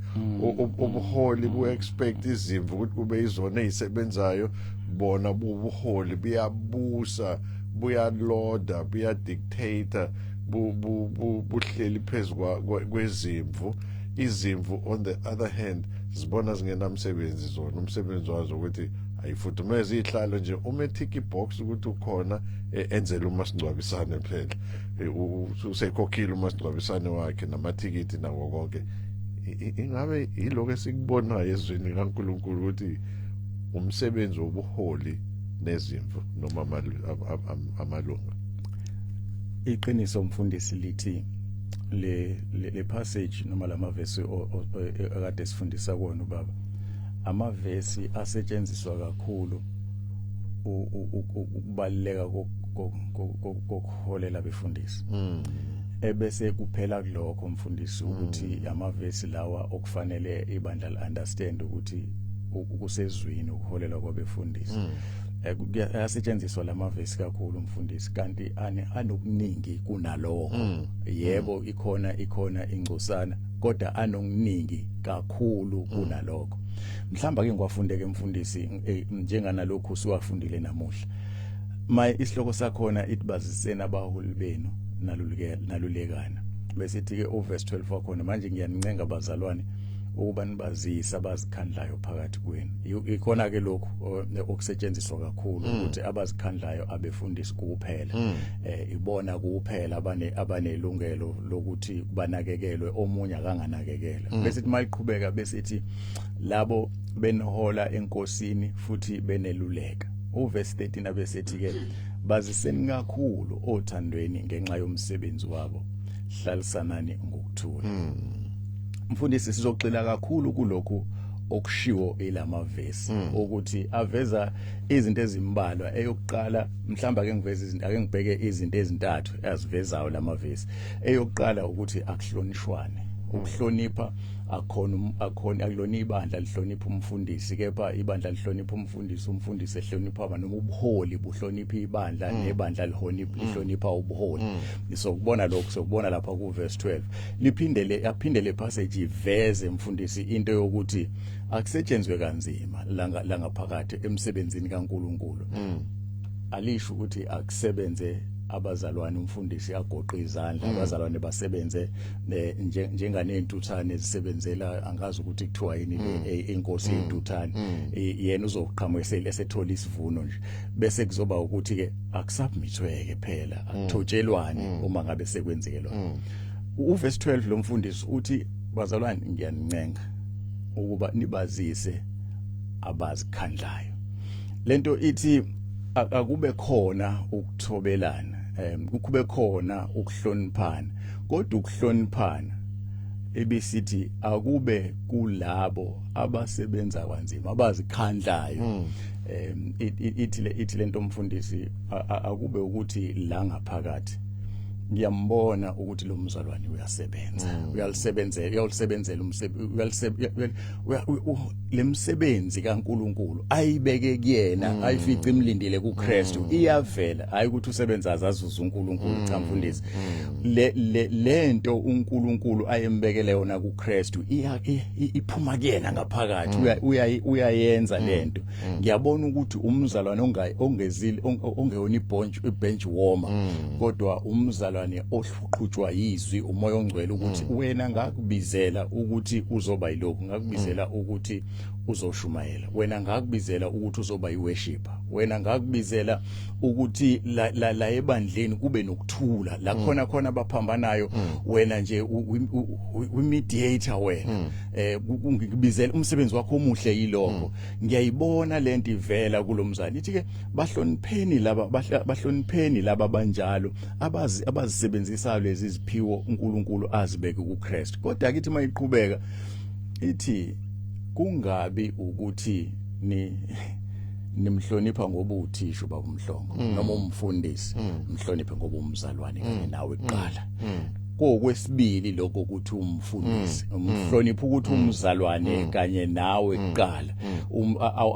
Ubuholi bu-expect izimvu ukuthi kube izona ezisebenzayo, bona bubuholi buyabusa, buyaloda, buyadictate, buhleli phezu kwezimvu. Izimvu on the other hand zibona zingenamsebenzi zona, umsebenzi wazo ukuthi ayifudumeze izihlalo nje, uma etick ibox ukuthi ukhona, enzele uma singcwabisane phela. Usekhokhile uma singcwabisane wakhe namathikithi nako konke. Ingabe yiloko esikubonayo ezweni kaNkuluNkulu ukuthi umsebenzi wobuholi nezimvu noma amalunga? Iqiniso, mfundisi, lithi le passage noma lamavesi akade sifundisa kuona ubaba, amavesi asetshenziswa kakhulu ukubaluleka kokuholela befundisi. Ebese kuphela kulokho, mfundisi, ukuthi amavesi lawa okufanele ibandla li understand ukuthi kusezwini ukuholela kwabefundisi. Kuyasetshenziswa lamavesi kakhulu, mfundisi, kanti anokuningi kunalokho. Yebo, ikhona ingcosana, kodwa anokuningi kakhulu kunalokho. Mhlamba ke ngiwafundeke, mfundisi, njenganalokhu siwafundile namuhla. My isihloko sakhona ithi baziseni abaholi benu naluleke nalulekana. Bese ithi ke uverse 12 wakhona: manje ngiyanincenga bazalwane ukuba nibazise abazikhandlayo phakathi kwenu. Ikhona ke lokhu okusetshenziswa kakhulu ukuthi abazikhandlayo abefundisi kuphela, ibona kuphela abanelungelo lokuthi banakekelwe, omunye akanganakekelwa. Bese ithi mayiqhubeka, bese ithi labo benihola enkosini futhi beneluleka. Uverse 13 abesethi ke baziseni kakhulu othandweni ngenxa yomsebenzi wabo, hlalisanani ngokuthula. Mfundisi, sizoxila kakhulu kulokhu. Okushiwo ilamavesi ukuthi aveza izinto ezimbalwa. Eyokuqala, mhlamba ake ngiveze izinto, ake ngibheke izinto ezintathu azivezayo lamavesi. Eyokuqala ukuthi akuhlonishwane. Ukuhlonipha akhona, akhona akulona ibandla lihlonipha umfundisi, kepha ibandla lihlonipha umfundisi, umfundisi ehlonipha, noma ubuholi buhlonipha ibandla, nebandla lihlonipha ubuholi. Sokubona lokho, sokubona lapha ku verse 12. Liphinde le aphinde le passage iveze, mfundisi, into yokuthi akusetshenzwe kanzima langa langaphakathi emsebenzini kaNkuluNkulu. Alisho ukuthi akusebenze abazalwane, umfundisi agoqe izandla, abazalwane basebenze njenganentuthane ezisebenzela, angazi ukuthi kuthiwa yini le, inkosi yentuthane, yena uzoqhamuka esethola isivuno nje, bese kuzoba ukuthi ke akusubmithweke phela, akuthotshelwane uma ngabe sekwenzeke lokho. Uverse 12 lo mfundisi uthi, "Bazalwane, ngiyanincenga ukuba nibazise abazikhandlayo." Lento ithi akube khona ukuthobelana, kube khona ukuhloniphana, kodwa ukuhloniphana ebisithi akube kulabo abasebenza kanzima, abazikhandlayo. Ithi lento, umfundisi, akube ukuthi la ngaphakathi ngiyambona ukuthi lo mzalwane uyasebenza, uyalisebenzela, uyalisebenzela umsebenzi, lemsebenzi kaNkuluNkulu ayibeke kuyena, ayifice imlindile kuKristu, iyavela. Hayi ukuthi usebenza azazuza uNkulunkulu, cha mfundisi, le lento uNkulunkulu ayembekele yona kuKristu iya iphuma kuyena ngaphakathi, uyayenza lento. Ngiyabona ukuthi umzalwane ongezile, ongeyona ibhonch ibench warmer, kodwa umzalwane oqhutshwa yizwi, uMoya oNgcwele, ukuthi wena ngakubizela ukuthi uzoba yilokhu, ngakubizela ukuthi uzoshumayela, wena ngakubizela ukuthi uzoba yiworshipper, wena ngakubizela ukuthi la la, la ebandleni kube nokuthula la khona khona abaphambanayo, wena nje u-mediator wena, ngikubizela umsebenzi wakho omuhle yilokho. Ngiyayibona lento ivela kulomzali. Ithi ke bahlonipheni laba, bahlonipheni laba banjalo abazi abazisebenzisayo lezi ziphiwo uNkulunkulu azibeke kuKristu. Kodwa kithi mayiqhubeka ithi kungabi ukuthi ni nimhlonipha ngoba uthisha, ubaba uMhlongo, noma umfundisi, mhloniphe ngoba umzalwane kanye nawe kuqala. Kokwesibili lokho ukuthi umfundisi umhlonipha ukuthi umzalwane kanye nawe kuqala,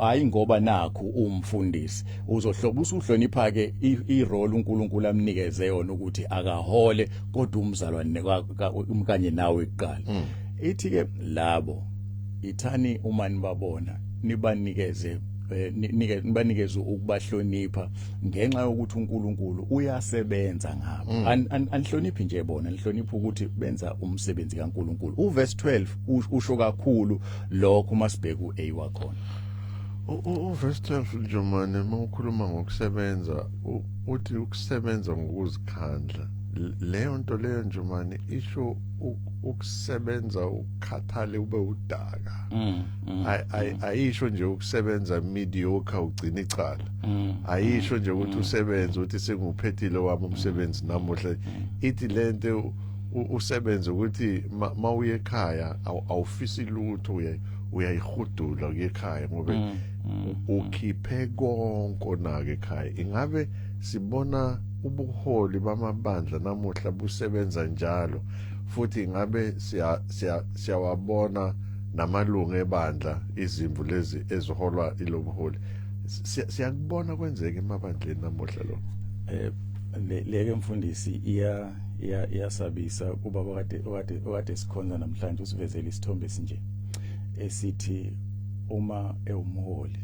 hayi ngoba nakho umfundisi uzohloba usuhlonipha ke i-role uNkulunkulu amnikeze yona ukuthi akahole, kodwa umzalwane kanye nawe kuqala. Ithi ke labo ithani uma nibabona nibanikeze nibanikeze ukubahlonipha ngenxa yokuthi uNkulunkulu uyasebenza ngabo. Anihloniphi nje bona, nihlonipha ukuthi benza umsebenzi kaNkulunkulu. Uverse 12 usho kakhulu lokho masibheka uA wakhona. Uverse 12, Njomane, uma ukhuluma ngokusebenza uthi ukusebenza ngokuzikhandla. Leyo nto leyo, Njomane, isho ukusebenza ukhathale ube udaka. Ayisho nje ukusebenza mediocre ugcina icala. Ayisho nje ukuthi usebenze uthi sengiwuphethile wami umsebenzi namuhla. Ithi lento usebenze ukuthi mawuye ekhaya awufisi lutho, uyayihudula kuye ekhaya ngoba ukhiphe konke onake ekhaya. Ingabe sibona ubuholi bamabandla namuhla busebenza njalo? Futhi ingabe siyawabona namalungu ebandla, izimvu lezi eziholwa ilobuholi, siyakubona kwenzeka emabandleni namuhla lo? Le ke mfundisi iya iya iyasabisa kuba okade sikhonza namhlanje usivezele isithombe esinje esithi uma ewumholi,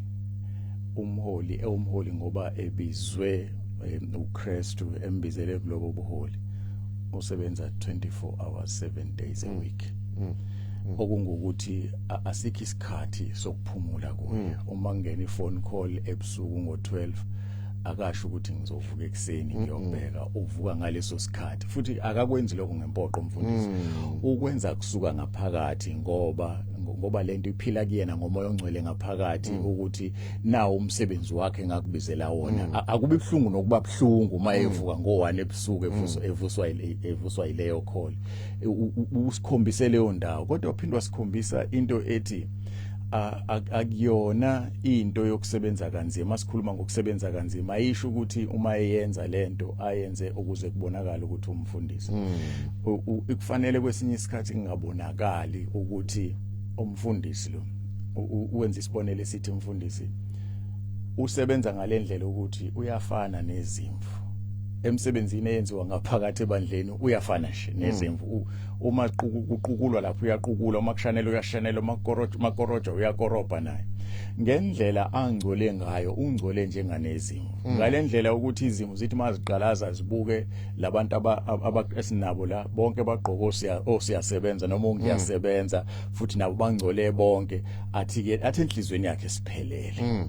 umholi ewumholi ngoba ebizwe uKristu embizele kulobo buholi, usebenza 24 hours, 7 days a week, okungukuthi asikho isikhathi sokuphumula kuye. Uma kungena i-phone call ebusuku ngo-12, akasho ukuthi ngizovuka ekuseni ngiyobheka, uvuka ngaleso sikhathi. Futhi akakwenzi lokho ngempoqo, mfundisi, ukwenza kusuka ngaphakathi ngoba lento iphila kuyena ngoMoya oNgcwele ngaphakathi, ukuthi nawo umsebenzi wakhe ngakubizela wona. Akubi buhlungu nokuba buhlungu uma evuka ngo1 ebusuku evuswa yileyo call. Usikhombise leyo ndawo, kodwa uphindwa sikhombisa into ethi Akuyona into yokusebenza kanzima. Sikhuluma ngokusebenza kanzima, ayisho ukuthi uma eyenza lento ayenze ukuze kubonakale ukuthi umfundisi. Kufanele kwesinye isikhathi kungabonakali ukuthi umfundisi lo. Wenza isibonelo esithi umfundisi usebenza ngalendlela ukuthi uyafana nezimvu emsebenzini eyenziwa ngaphakathi ebandleni, uyafana nje nezimvu. Uma kuqukulwa lapho uyaqukula, uma kushanela uyashanela, uma kukorojwa uyakorobha naye. Ngendlela angcole ngayo, ungcole njenganezimvu, ngalendlela ukuthi izimvu zithi maziqalaza zibuke labantu esinabo la, bonke bagqoka osiyasebenza noma ungiyasebenza, futhi nabo bangcole bonke. Athi ke, athi enhlizweni yakhe siphelele,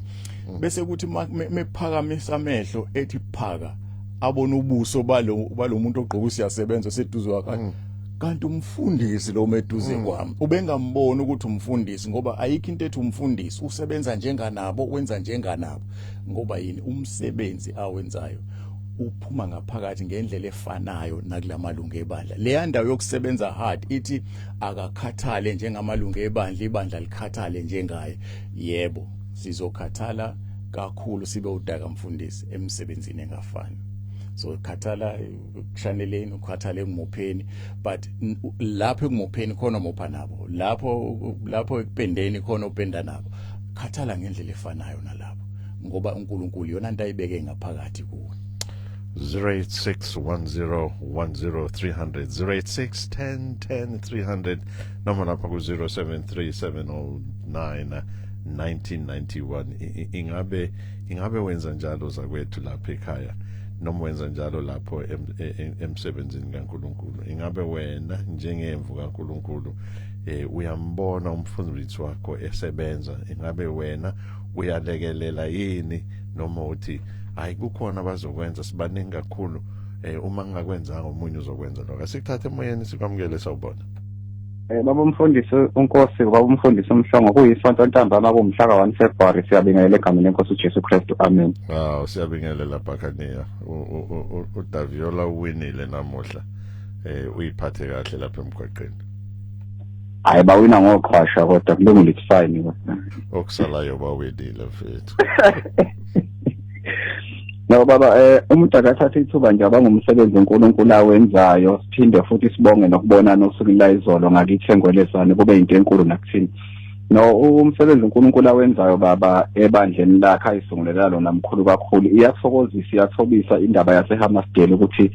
bese kuthi mephakamisa amehlo ethi phaka, abona ubuso balo muntu ogqoka usiyasebenza seduze wakhe, kanti umfundisi lo meduze kwami. Ubengamboni ukuthi umfundisi, ngoba ayikho into ethi umfundisi usebenza njenganabo, wenza njenganabo. Ngoba yini? Umsebenzi awenzayo uphuma ngaphakathi ngendlela efanayo nakulamalungu ebandla. Leya ndawo yokusebenza hard ithi akakhathale njengamalungu ebandla, ibandla likhathale njengaye. Yebo, sizokhathala kakhulu sibe udaka, mfundisi, emsebenzini engafani. So khathala kushaneleni, ukhathala ekumopheni, but lapho ekumopheni khona mopha nabo, lapho ekupendeni khona upenda nabo. Khathala ngendlela efanayo nalapho, ngoba uNkulunkulu yona into ayibeke ngaphakathi kuwe. 086 10 10 300, 086 10 10 300, noma lapha ku 073 709 1991. Ingabe wenza njalo zakwethu lapha ekhaya, noma wenza njalo lapho emsebenzini kaNkuluNkulu? Ingabe wena njengemvu kaNkuluNkulu uyambona umfundisi wakho esebenza? Ingabe wena uyalekelela yini, noma uthi hayi, kukhona abazokwenza, sibaningi kakhulu, uma ngingakwenzanga omunye uzokwenza lokho? Asikuthathe emoyeni, sikwamukele. Sawubona. Baba umfundisi uNkosi, baba umfundisi uMhlongo, kuyisonto ntambama kumhla ka-1 February. Siyabingelela egameni lenkosi uJesu Kristu, amen. Aw, siyabingelela Bhakaniya. uDaviola uwinile namuhla. Uyiphathe kahle lapha emgwaqeni. Hayi, bawina ngoqhwasha, kodwa kulungile, it's fine. Okusalayo bawinile, mfethu. No baba, umuntu akathatha ithuba nje abangumsebenzi uNkulunkulu awenzayo, siphinde futhi sibonge nokubonana osukwini la izolo ngakithi eNgwelezane, kube into enkulu nakuthini. No umsebenzi uNkulunkulu awenzayo baba ebandleni lakhe ayisungulela lona mkhulu kakhulu. Iyathokozisa, iyathobisa indaba yaseHammarsdale ukuthi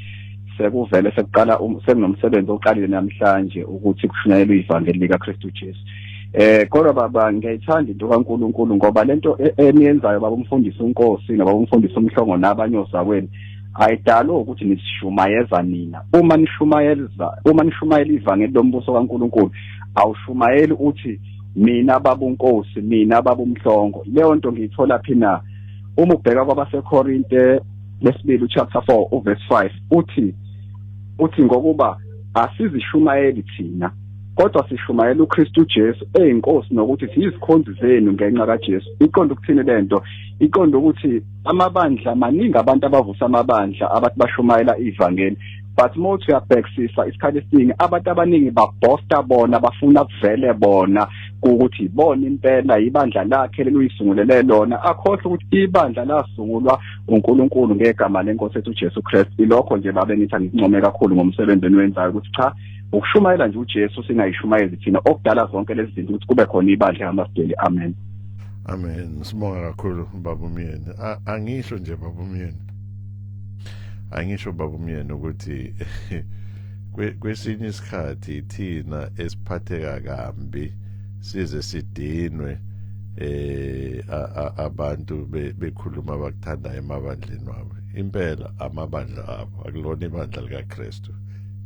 sekuvele sekuqala sekunomsebenzi oqalile namhlanje ukuthi kushunyayelwe ivangeli likaKristu Jesu. Kodwa baba, ngiyayithanda into kaNkuluNkulu, ngoba lento eniyenzayo baba umfundisi uNkosi nobaba umfundisi uMhlongo nabanye ozakwenu ayidalwe ukuthi nisishumayeza nina. Uma nishumayeza, uma nishumayela ivangeli lombuso kaNkuluNkulu, awushumayeli uthi mina baba uNkosi, mina baba uMhlongo. Leyo nto ngiyithola phi na? Uma ubheka kwabaseKorinte lesibili chapter 4 uverse 5, uthi ngokuba asizishumayeli thina, kodwa sishumayela uKristu Jesu eyinkosi, nokuthi siyizikhonzi zenu ngenxa kaJesu. Iqonda ukuthini lento? Iqonda ukuthi amabandla maningi, abantu abavusa amabandla abathi bashumayela ivangeli, but uma uthi uyabhekisisa isikhathi esiningi abantu abaningi baboasta bona, bafuna kuvele bona ukuthi ibona impela ibandla lakhe leluyisungulele lona, akhohlwe ukuthi ibandla lasungulwa uNkulunkulu ngegama lenkosi ethu uJesu Kristu. Ilokho nje babe ngithi angikuncome kakhulu ngomsebenzi eniwenzayo, ukuthi cha, ukushumayela nje uJesu, singayishumayezi thina, okudala zonke lezi zinto ukuthi kube khona ibandla eHammarsdale. Amen. Amen, sibonga kakhulu baba umyeni. Angisho nje baba umyeni, angisho baba umyeni ukuthi kwesinye isikhathi thina esiphatheka kambi size sidinwe abantu bekhuluma abakuthandayo emabandleni wabo. Impela amabandla abo akulona ibandla likaKristu,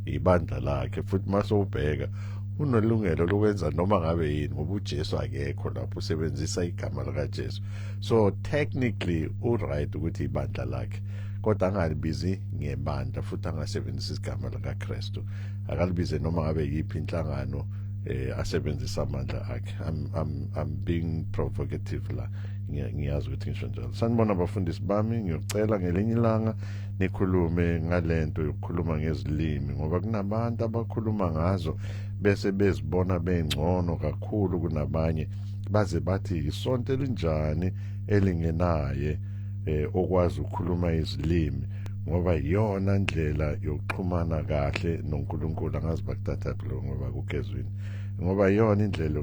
ibandla lakhe, futhi masowubheka unelungelo lokwenza noma ngabe yini, ngoba uJesu akekho lapho, usebenzisa igama likaJesu. So technically uright ukuthi ibandla lakhe, kodwa angalibizi ngebandla futhi angasebenzisi igama likaKristu. Akalibize noma ngabe yiphi inhlangano asebenzisa amandla akhe. I'm being provocative la, ngiyazi ukuthi ngisho njalo. Sanibona abafundisi bami, ngiyocela ngelinye ilanga nikhulume ngalento yokukhuluma ngezilimi, ngoba kunabantu abakhuluma ngazo bese bezibona bengcono kakhulu kunabanye. Baze bathi isonto elinjani elingenaye okwazi ukukhuluma izilimi, ngoba iyona ndlela yokuxhumana kahle noNkulunkulu. Angazi bakuthatha lo ngoba kukezwini, ngoba iyona indlela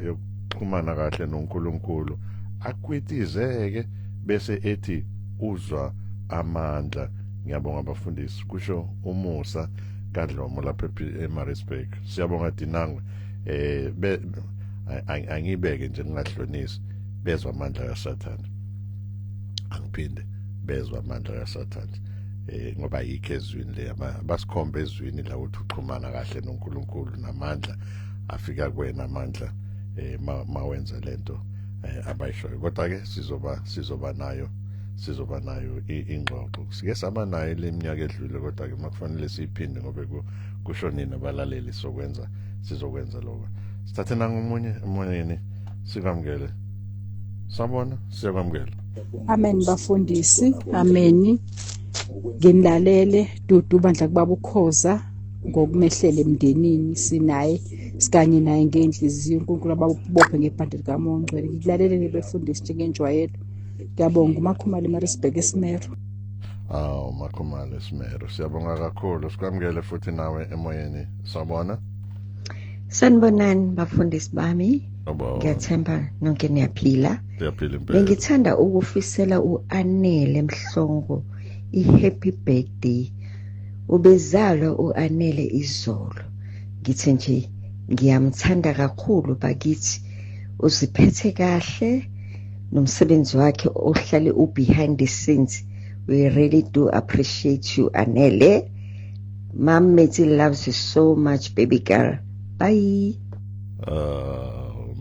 yokuxhumana kahle noNkulunkulu. Akwitizeke bese ethi uzwa amandla. Ngiyabonga abafundisi, kusho uMusa kaDlomo lapha eMaritzburg. Siyabonga Dinangwe. Angibeke nje ngingahlonisi, bezwa amandla kaSathane. Angiphinde, bezwa amandla kaSathane, ngoba yikho ezwini le basikhomba ezwini la ukuthi uxhumana kahle noNkulunkulu namandla afika kuwena, amandla mawenza lento abayishoyo. Kodwa ke sizoba nayo ingxoxo, sike saba nayo leminyaka edlule, kodwa ke makufanele siyiphinde ngoba kusho nina abalaleli. Sokwenza, sizokwenza lokho. Sithathe nangomunye emoyeni, sikwamukele. Sabona, siyakwamukela. Amen bafundisi, ameni. Nginilalele dudu bandla kubaba ukhoza ngokumehlela emndenini, sinaye, sikanye naye ngenhliziyo. uNkulunkulu ababophe ngebhande likaMoya oNgcwele. Ngikulalele befundisi njengenjwayelo. Ngiyabonga, uMakhumalo eMaritzburg eSimero. Aw, Makhumalo eSimero, siyabonga kakhulu. Sikwamukele futhi nawe emoyeni. Sawubona. Sanibonani bafundisi bami. Yebo. Ngiyathemba nonke niyaphila. Siyaphila impela. Bengithanda ukufisela uAnele Mhlongo ihappy birthday. Ubezalwa uAnele izolo. Ngithi nje ngiyamthanda kakhulu bakithi. Uziphethe kahle nomsebenzi wakhe ohlale u behind the scenes. We really do appreciate you, Anele. Mom Metsi loves you so much, baby girl. Bye.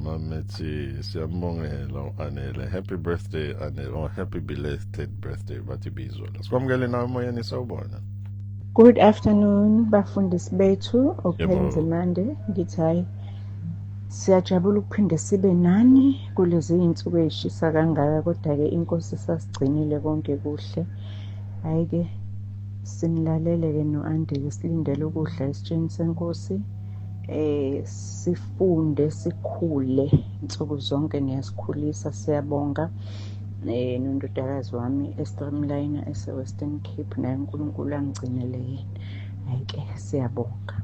Mametsi, siyambongela uAnele. Happy birthday, Anele, or happy belated birthday, bathi bizolo. Sikwamukele nawe emoyeni, sawubona. Good afternoon bafundisi bethu. Yebo. Ophela ngithi hayi, siyajabula ukuphinde sibe nani kulezi iy'nsuku ey'shisa kangaka, kodwa-ke inkosi sasigcinile konke kuhle. Hhayi-ke, sinilalele-ke no-Andile, silindele ukudla esitsheni senkosi, sifunde sikhule nsuku zonke, niyasikhulisa, siyabonga. Nondodakazi wami eStreamliner ese-Western Cape naye, uNkulunkulu angigcinele yena. Hhayi-ke, siyabonga.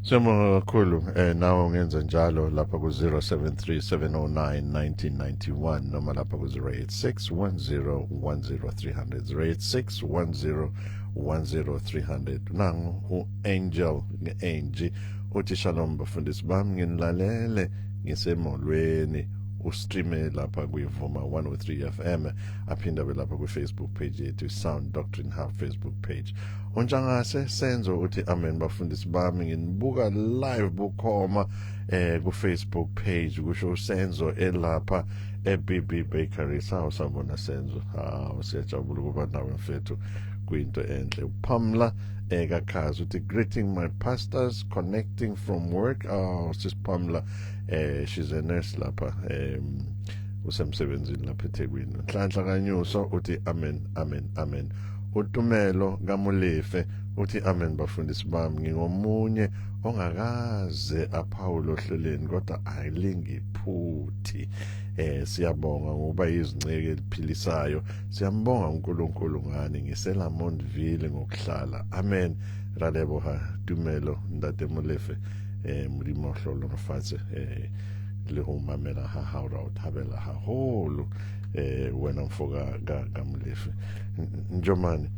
Siyabonga kakhulu. Nawe ungenza njalo lapha ku 0737091991 noma lapha ku 086 10 10300, 086 10 10300. Nangu uAngel ngeAngie uthi, "Shalom bafundisi bami, nginilalele ngisemolweni." Ustreame lapha kuyivuma 103 FM, aphinda abe lapha ku-Facebook page yethu, Sound Doctrine Hub Facebook page. Untshangase Senzo uthi, "Amen bafundisi bami, nginibuka live bukhoma ku Facebook page," kusho uSenzo elapha eBB Bakery. Sawu, sabona Senzo. Hawu, siyajabula ukuba nawe mfethu, kuyinto enhle. Pamela ekakhazi uthi, "Greeting my pastors, connecting from work." Oh, sis Pamela, she's a nurse lapha, usemsebenzini lapha eThekwini. Nhlanhla kaNyuso uthi, "Amen, amen, amen." Utumelo kaMulefe uthi, "Amen bafundisi bami, ngingomunye ongakaze aphawule ohlelweni kodwa ayilingiphuthi. Siyabonga ngokuba izinceke eliphilisayo, siyambonga uNkulunkulu ngani. NgiseLamontville ngokuhlala. Amen." Raleboha Tumelo, ntate Molefe, Modimo hlohonolofatse le ho mamela ha hao, ra o thabela haholo wena mfoka ka Molefe. Njomani,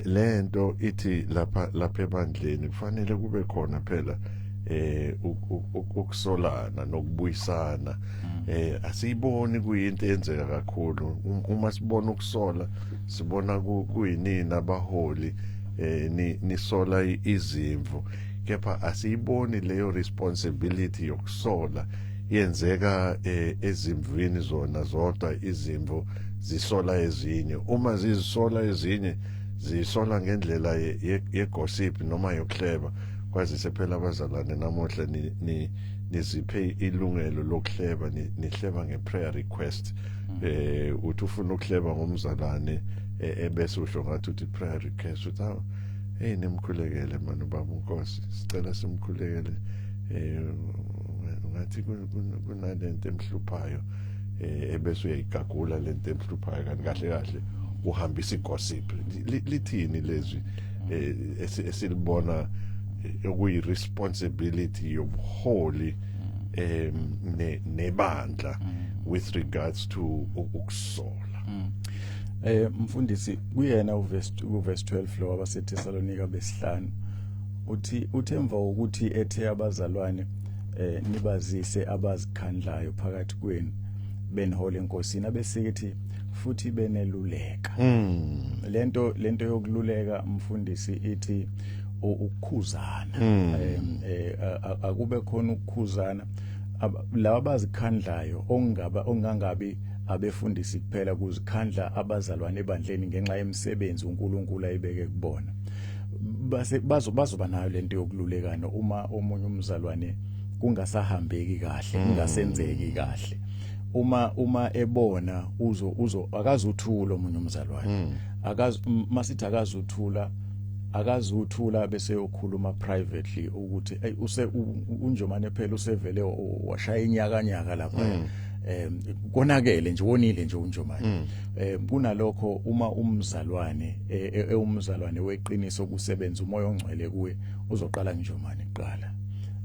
lento ithi lapha ebandleni kufanele kube khona phela ukusolana nokubuyisana. Asiyiboni kuyinto eyenzeka kakhulu. Uma sibona ukusola, sibona kuyinini abaholi nisola izimvu, kepha asiyiboni leyo responsibility yokusola yenzeka ezimvini zona zodwa. Izimvu zisola ezinye, uma zizisola ezinye zisola ngendlela yegossip noma yokuhleba, kwazise phela abazalwane namuhla ni niziphe ilungelo lokuhleba, nihleba ngeprayer request. Uthi ufuna ukuhleba ngomzalwane, ebese usho ngathi uthi prayer request, uthi, "Hawu, hey, nimkhulekele mani ubaba uNkosi, sicela simkhulekele." Ngathi kunalento emhluphayo, ebese uyayigagula lento emhluphayo, kanti kahle kahle uhambisa igossip. Lithini lezwi esilibona okuyi responsibility yobuholi nebandla with regards to ukusola? Mfundisi, kuyena uverse 12 lo wabaseThessalonika besihlanu, uthi emva kokuthi ethe abazalwane nibazise abazikhandlayo phakathi kwenu benihola enkosini, abesithi futhi beneluleka. Lento yokululeka, mfundisi, ithi ukukhuzana. Akube khona ukukhuzana. Laba abazikhandlayo, ongaba ongangabi abefundisi kuphela, kuzikhandla abazalwane ebandleni ngenxa yemisebenzi uNkulunkulu ayibeke kubona, base bazoba nayo lento yokululekana uma omunye umzalwane kungasahambeki kahle, kungasenzeki kahle. Uma ebona uzo akazuthula omunye umzalwane, akazi masithi akazuthula bese yokhuluma privately ukuthi ey, use uNjomane phela usevele washaya inyakanyaka lapha, konakele nje, wonile nje uNjomane. Kunalokho uma umzalwane ewumzalwane weqiniso, kusebenza uMoya oNgcwele kuye, uzoqala Njomane kuqala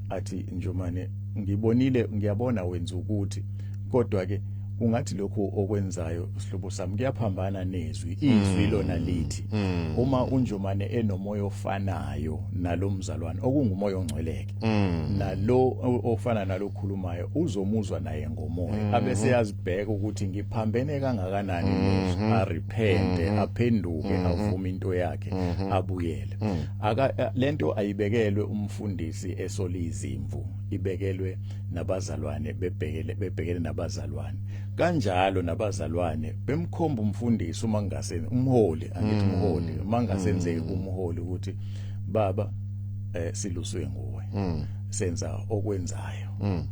athi, "Njomane, ngibonile, ngiyabona wenza ukuthi, kodwa ke ungathi lokhu okwenzayo, sihlobo sami, kuyaphambana nezwi. Izwi lona lithi." Uma uNjomane enomoya ofanayo nalomzalwane, okunguMoya oNgcweleke nalo ofana nalokhulumayo, uzomuzwa naye ngomoya, abese yazibheka ukuthi ngiphambene kangakanani nezwi, arepente, aphenduke, avume into yakhe, abuyele. Aka lento ayibekelwe umfundisi esolizimvu, ibekelwe nabazalwane, bebhekele nabazalwane kanjalo, nabazalwane bemkhomba umfundisi uma kungasenzi umholi, angithi umholi, uma kungasenzeki kumholi ukuthi, "Baba, siluswe nguwe, senza okwenzayo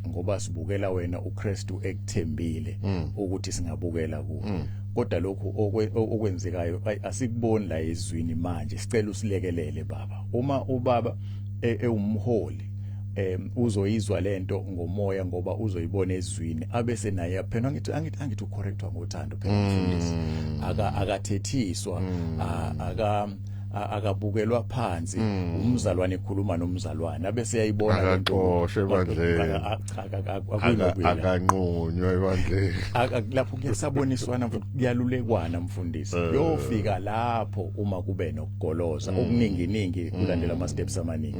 ngoba sibukela wena, uKristu ekuthembile ukuthi singabukela kuwe, kodwa lokhu okwenzekayo asikuboni la ezwini. Manje sicela usilekelele, baba." Uma ubaba ewumholi, uzoyizwa lento ngomoya ngoba uzoyibona ezwini, abese naye phela angithi ucorrectwa ngothando phela umfundisi, akathethiswa, akabukelwa phansi. Umzalwane ekhuluma nomzalwane, abese yayibona lento. Akaxoshwe ebandleni. Akanqunywa ebandleni. Lapho kuyasaboniswana, kuyalulekwana, mfundisi. Kuyofika lapho uma kube nokugoloza okuningi ningi, kulandela ama steps amaningi.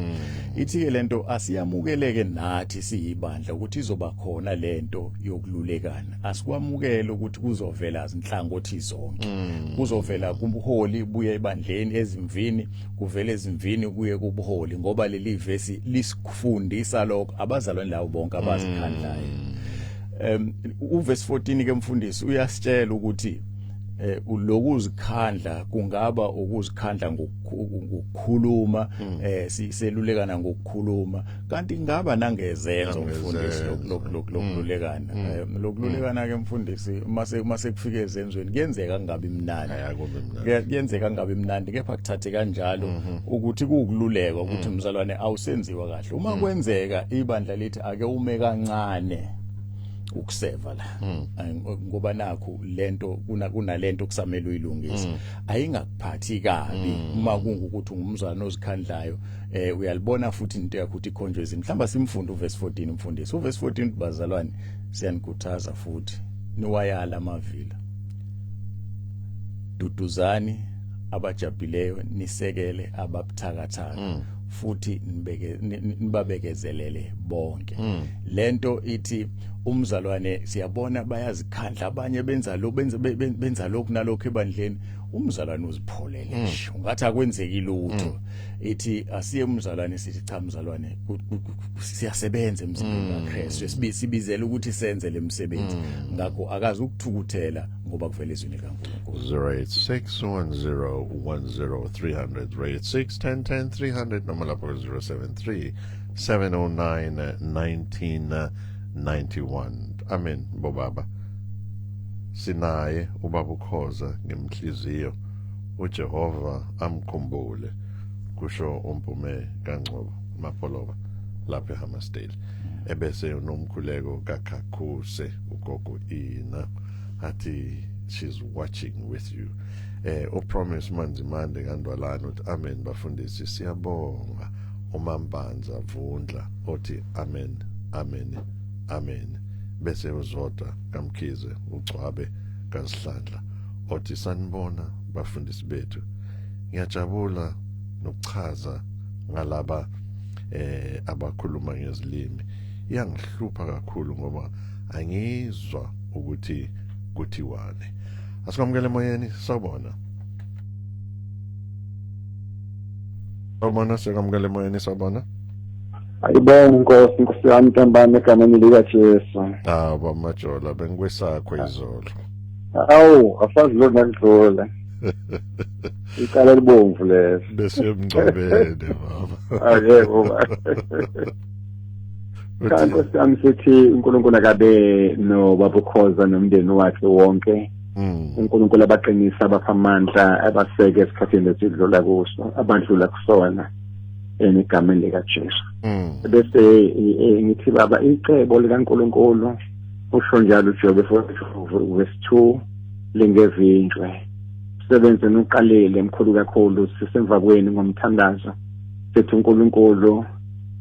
Ithi ke lento asiyamukeleke nathi siyibandla ukuthi izoba khona lento yokululekana. Asikwamukele ukuthi kuzovela izinhlangothi zonke, kuzovela kubuholi, buye ebandleni, ezimvini, kuvele ezimvini, kuye kubuholi, ngoba leli vesi lisifundisa lokho, abazalwane lawo bonke abazikhandlayo. Uverse 14 ke, mfundisi, uyasitshela ukuthi lokuzikhandla kungaba ukuzikhandla ngokukhuluma, selulekana ngokukhuluma, kanti kungaba nangezenzo, mfundisi, lokululekana. Lokululekana ke, mfundisi, mase kufika ezenzweni kuyenzeka kungabi mnandi. Akubi mnandi. Kuyenzeka kungabi mnandi, kepha kuthathe kanjalo ukuthi kuwukululekwa ukuthi mzalwane awusenziwa kahle. Uma kwenzeka ibandla lithi ake ume kancane ukuseva la, ngoba nakhu lento kunalento kusamele uyilungise, ayingakuphathi kabi uma kungukuthi ungumzalwane ozikhandlayo, uyalibona futhi into yakho ukuthi ikhonjwe izimo. Mhlawumbe simfunde uverse 14, mfundisi. Uverse 14: "Bazalwane, siyanikhuthaza futhi niwayala amavila, duduzani abajabhileyo, nisekele ababuthakathaka, futhi nibeke nibabekezelele bonke." Lento ithi umzalwane, siyabona bayazikhandla abanye, benza lo benza benza lokhu nalokho ebandleni, umzalwane uzipholele nje, ungathi akwenzeki lutho. Ithi asiye umzalwane sithi, "Cha mzalwane, siyasebenza emzimbeni kaKristu, sibizela ukuthi senze lemsebenzi." Ngakho akazi ukuthukuthela ngoba kuvela ezwini likaNkulunkulu. 086 10 10 300, 086 10 10 300, noma lapho 073 709 1991. Amen, bobaba. Sinaye ubaba uKhoza ngemhliziyo, uJehova amkhumbule, kusho uMpume kaNgcobo Mapholoba lapha eHammersdale. Ebese unomkhuleko kaKhakhuse ugogo Ina athi she's watching with you. Upromise Manzimande kaNdwalana uthi amen bafundisi, siyabonga. Umambanza Vundla othi amen, amen, amen. Bese uzodwa kaMkhize ugcwabe kaZihlandla othi sanibona bafundisi bethu, ngiyajabula nokuchaza ngalaba abakhuluma ngezilimi. Iyangihlupha kakhulu ngoba angizwa ukuthi kuthiwane. Asikwamukele emoyeni. Sawubona, sawubona, siyakwamukela emoyeni, sawubona. Ayibonge inkosi, inkosi yami ntambama egameni likaJesu. Ah, bamajola, bengikwesakho izolo. Awu, asazi lo nakudlula. Icala elibomvu lelo. Bese emngcwabeni baba. Akekho ba. Cha, nkosi yami, sithi uNkulunkulu akabe nobaba uKhoza nomndeni wakhe wonke. uNkulunkulu abaqinisa, abapha amandla, abaseke esikhathini esidlula kuso, abadlula kusona, egameni likaJesu. Bese ngithi baba, icebo likaNkulunkulu, usho njalo uJobe 42 verse 2, lingevinjwe. Sebenze nuqalile mkhulu kakhulu, sisemva kweni ngomthandazo. Sithi uNkulunkulu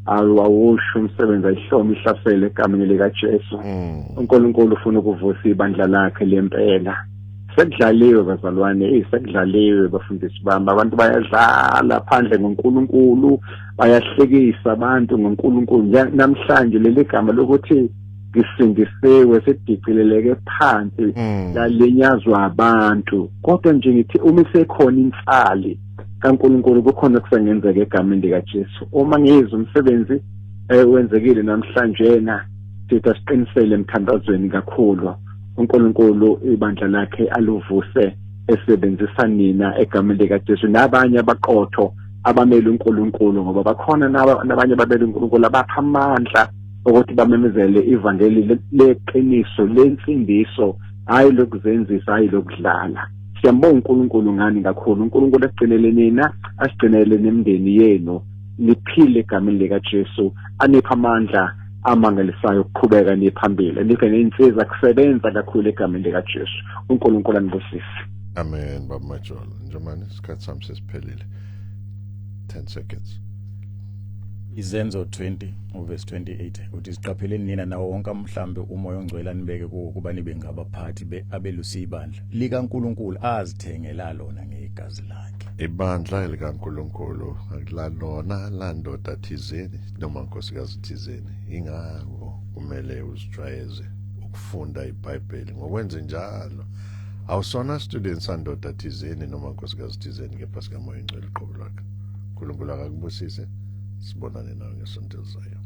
awusho umsebenzi, ayihlome ihlasele egameni likaJesu. uNkulunkulu ufuna ukuvusa ibandla lakhe lempela. Sekudlaliwe bazalwane, sekudlaliwe bafundisi bami. Abantu bayadlala phandle ngoNkulunkulu, bayahlekisa abantu ngoNkulunkulu. Namhlanje leli gama lokuthi ngisindisiwe sedicileleke phansi, lalinyazwa abantu. Kodwa nje ngithi uma isekhona insali kaNkulunkulu, kukhona okusengenzeka egameni likaJesu. Uma ngizwa umsebenzi wenzekile namhlanje na, sithi asiqinisele emthandazweni kakhulu. uNkulunkulu ibandla lakhe aluvuse esebenzisa nina egameni likaJesu nabanye abaqotho abamele uNkulunkulu, ngoba bakhona nabanye abamele uNkulunkulu abapha amandla ukuthi bamemezele ivangeli leqiniso lensindiso, hayi lokuzenzisa, hayi lokudlala. Siyambonga uNkulunkulu ngani kakhulu. uNkulunkulu asigcinele nina, asigcinele nemindeni yenu, niphile egameni likaJesu, aniphe amandla amangalisayo ukuqhubeka niphambili, niphe ney'nsiza kusebenza kakhulu egameni likaJesu. uNkulunkulu anibusise. Amen baba Majola. Njomani, isikhathi sami sesiphelile, 10 seconds. Izenzo 20 uverse 28 uthi siqapheleni nina nawo wonke umhlambi uMoya oNgcwele anibeke kuwo kuba nibe ngabaphathi abelusi ibandla likaNkuluNkulu azithengela lona ngegazi lakhe. Ibandla likaNkuluNkulu akulalona landoda thizeni noma nkosikazi thizeni. Ingakho kumele uzijwayeze ukufunda iBhayibheli. Ngokwenze njalo awusona student sandoda thizeni noma nkosikazi thizeni, kepha sikaMoya oNgcwele uqobo lwakhe. uNkulunkulu akakubusise, sibonane nawe ngesonto elizayo.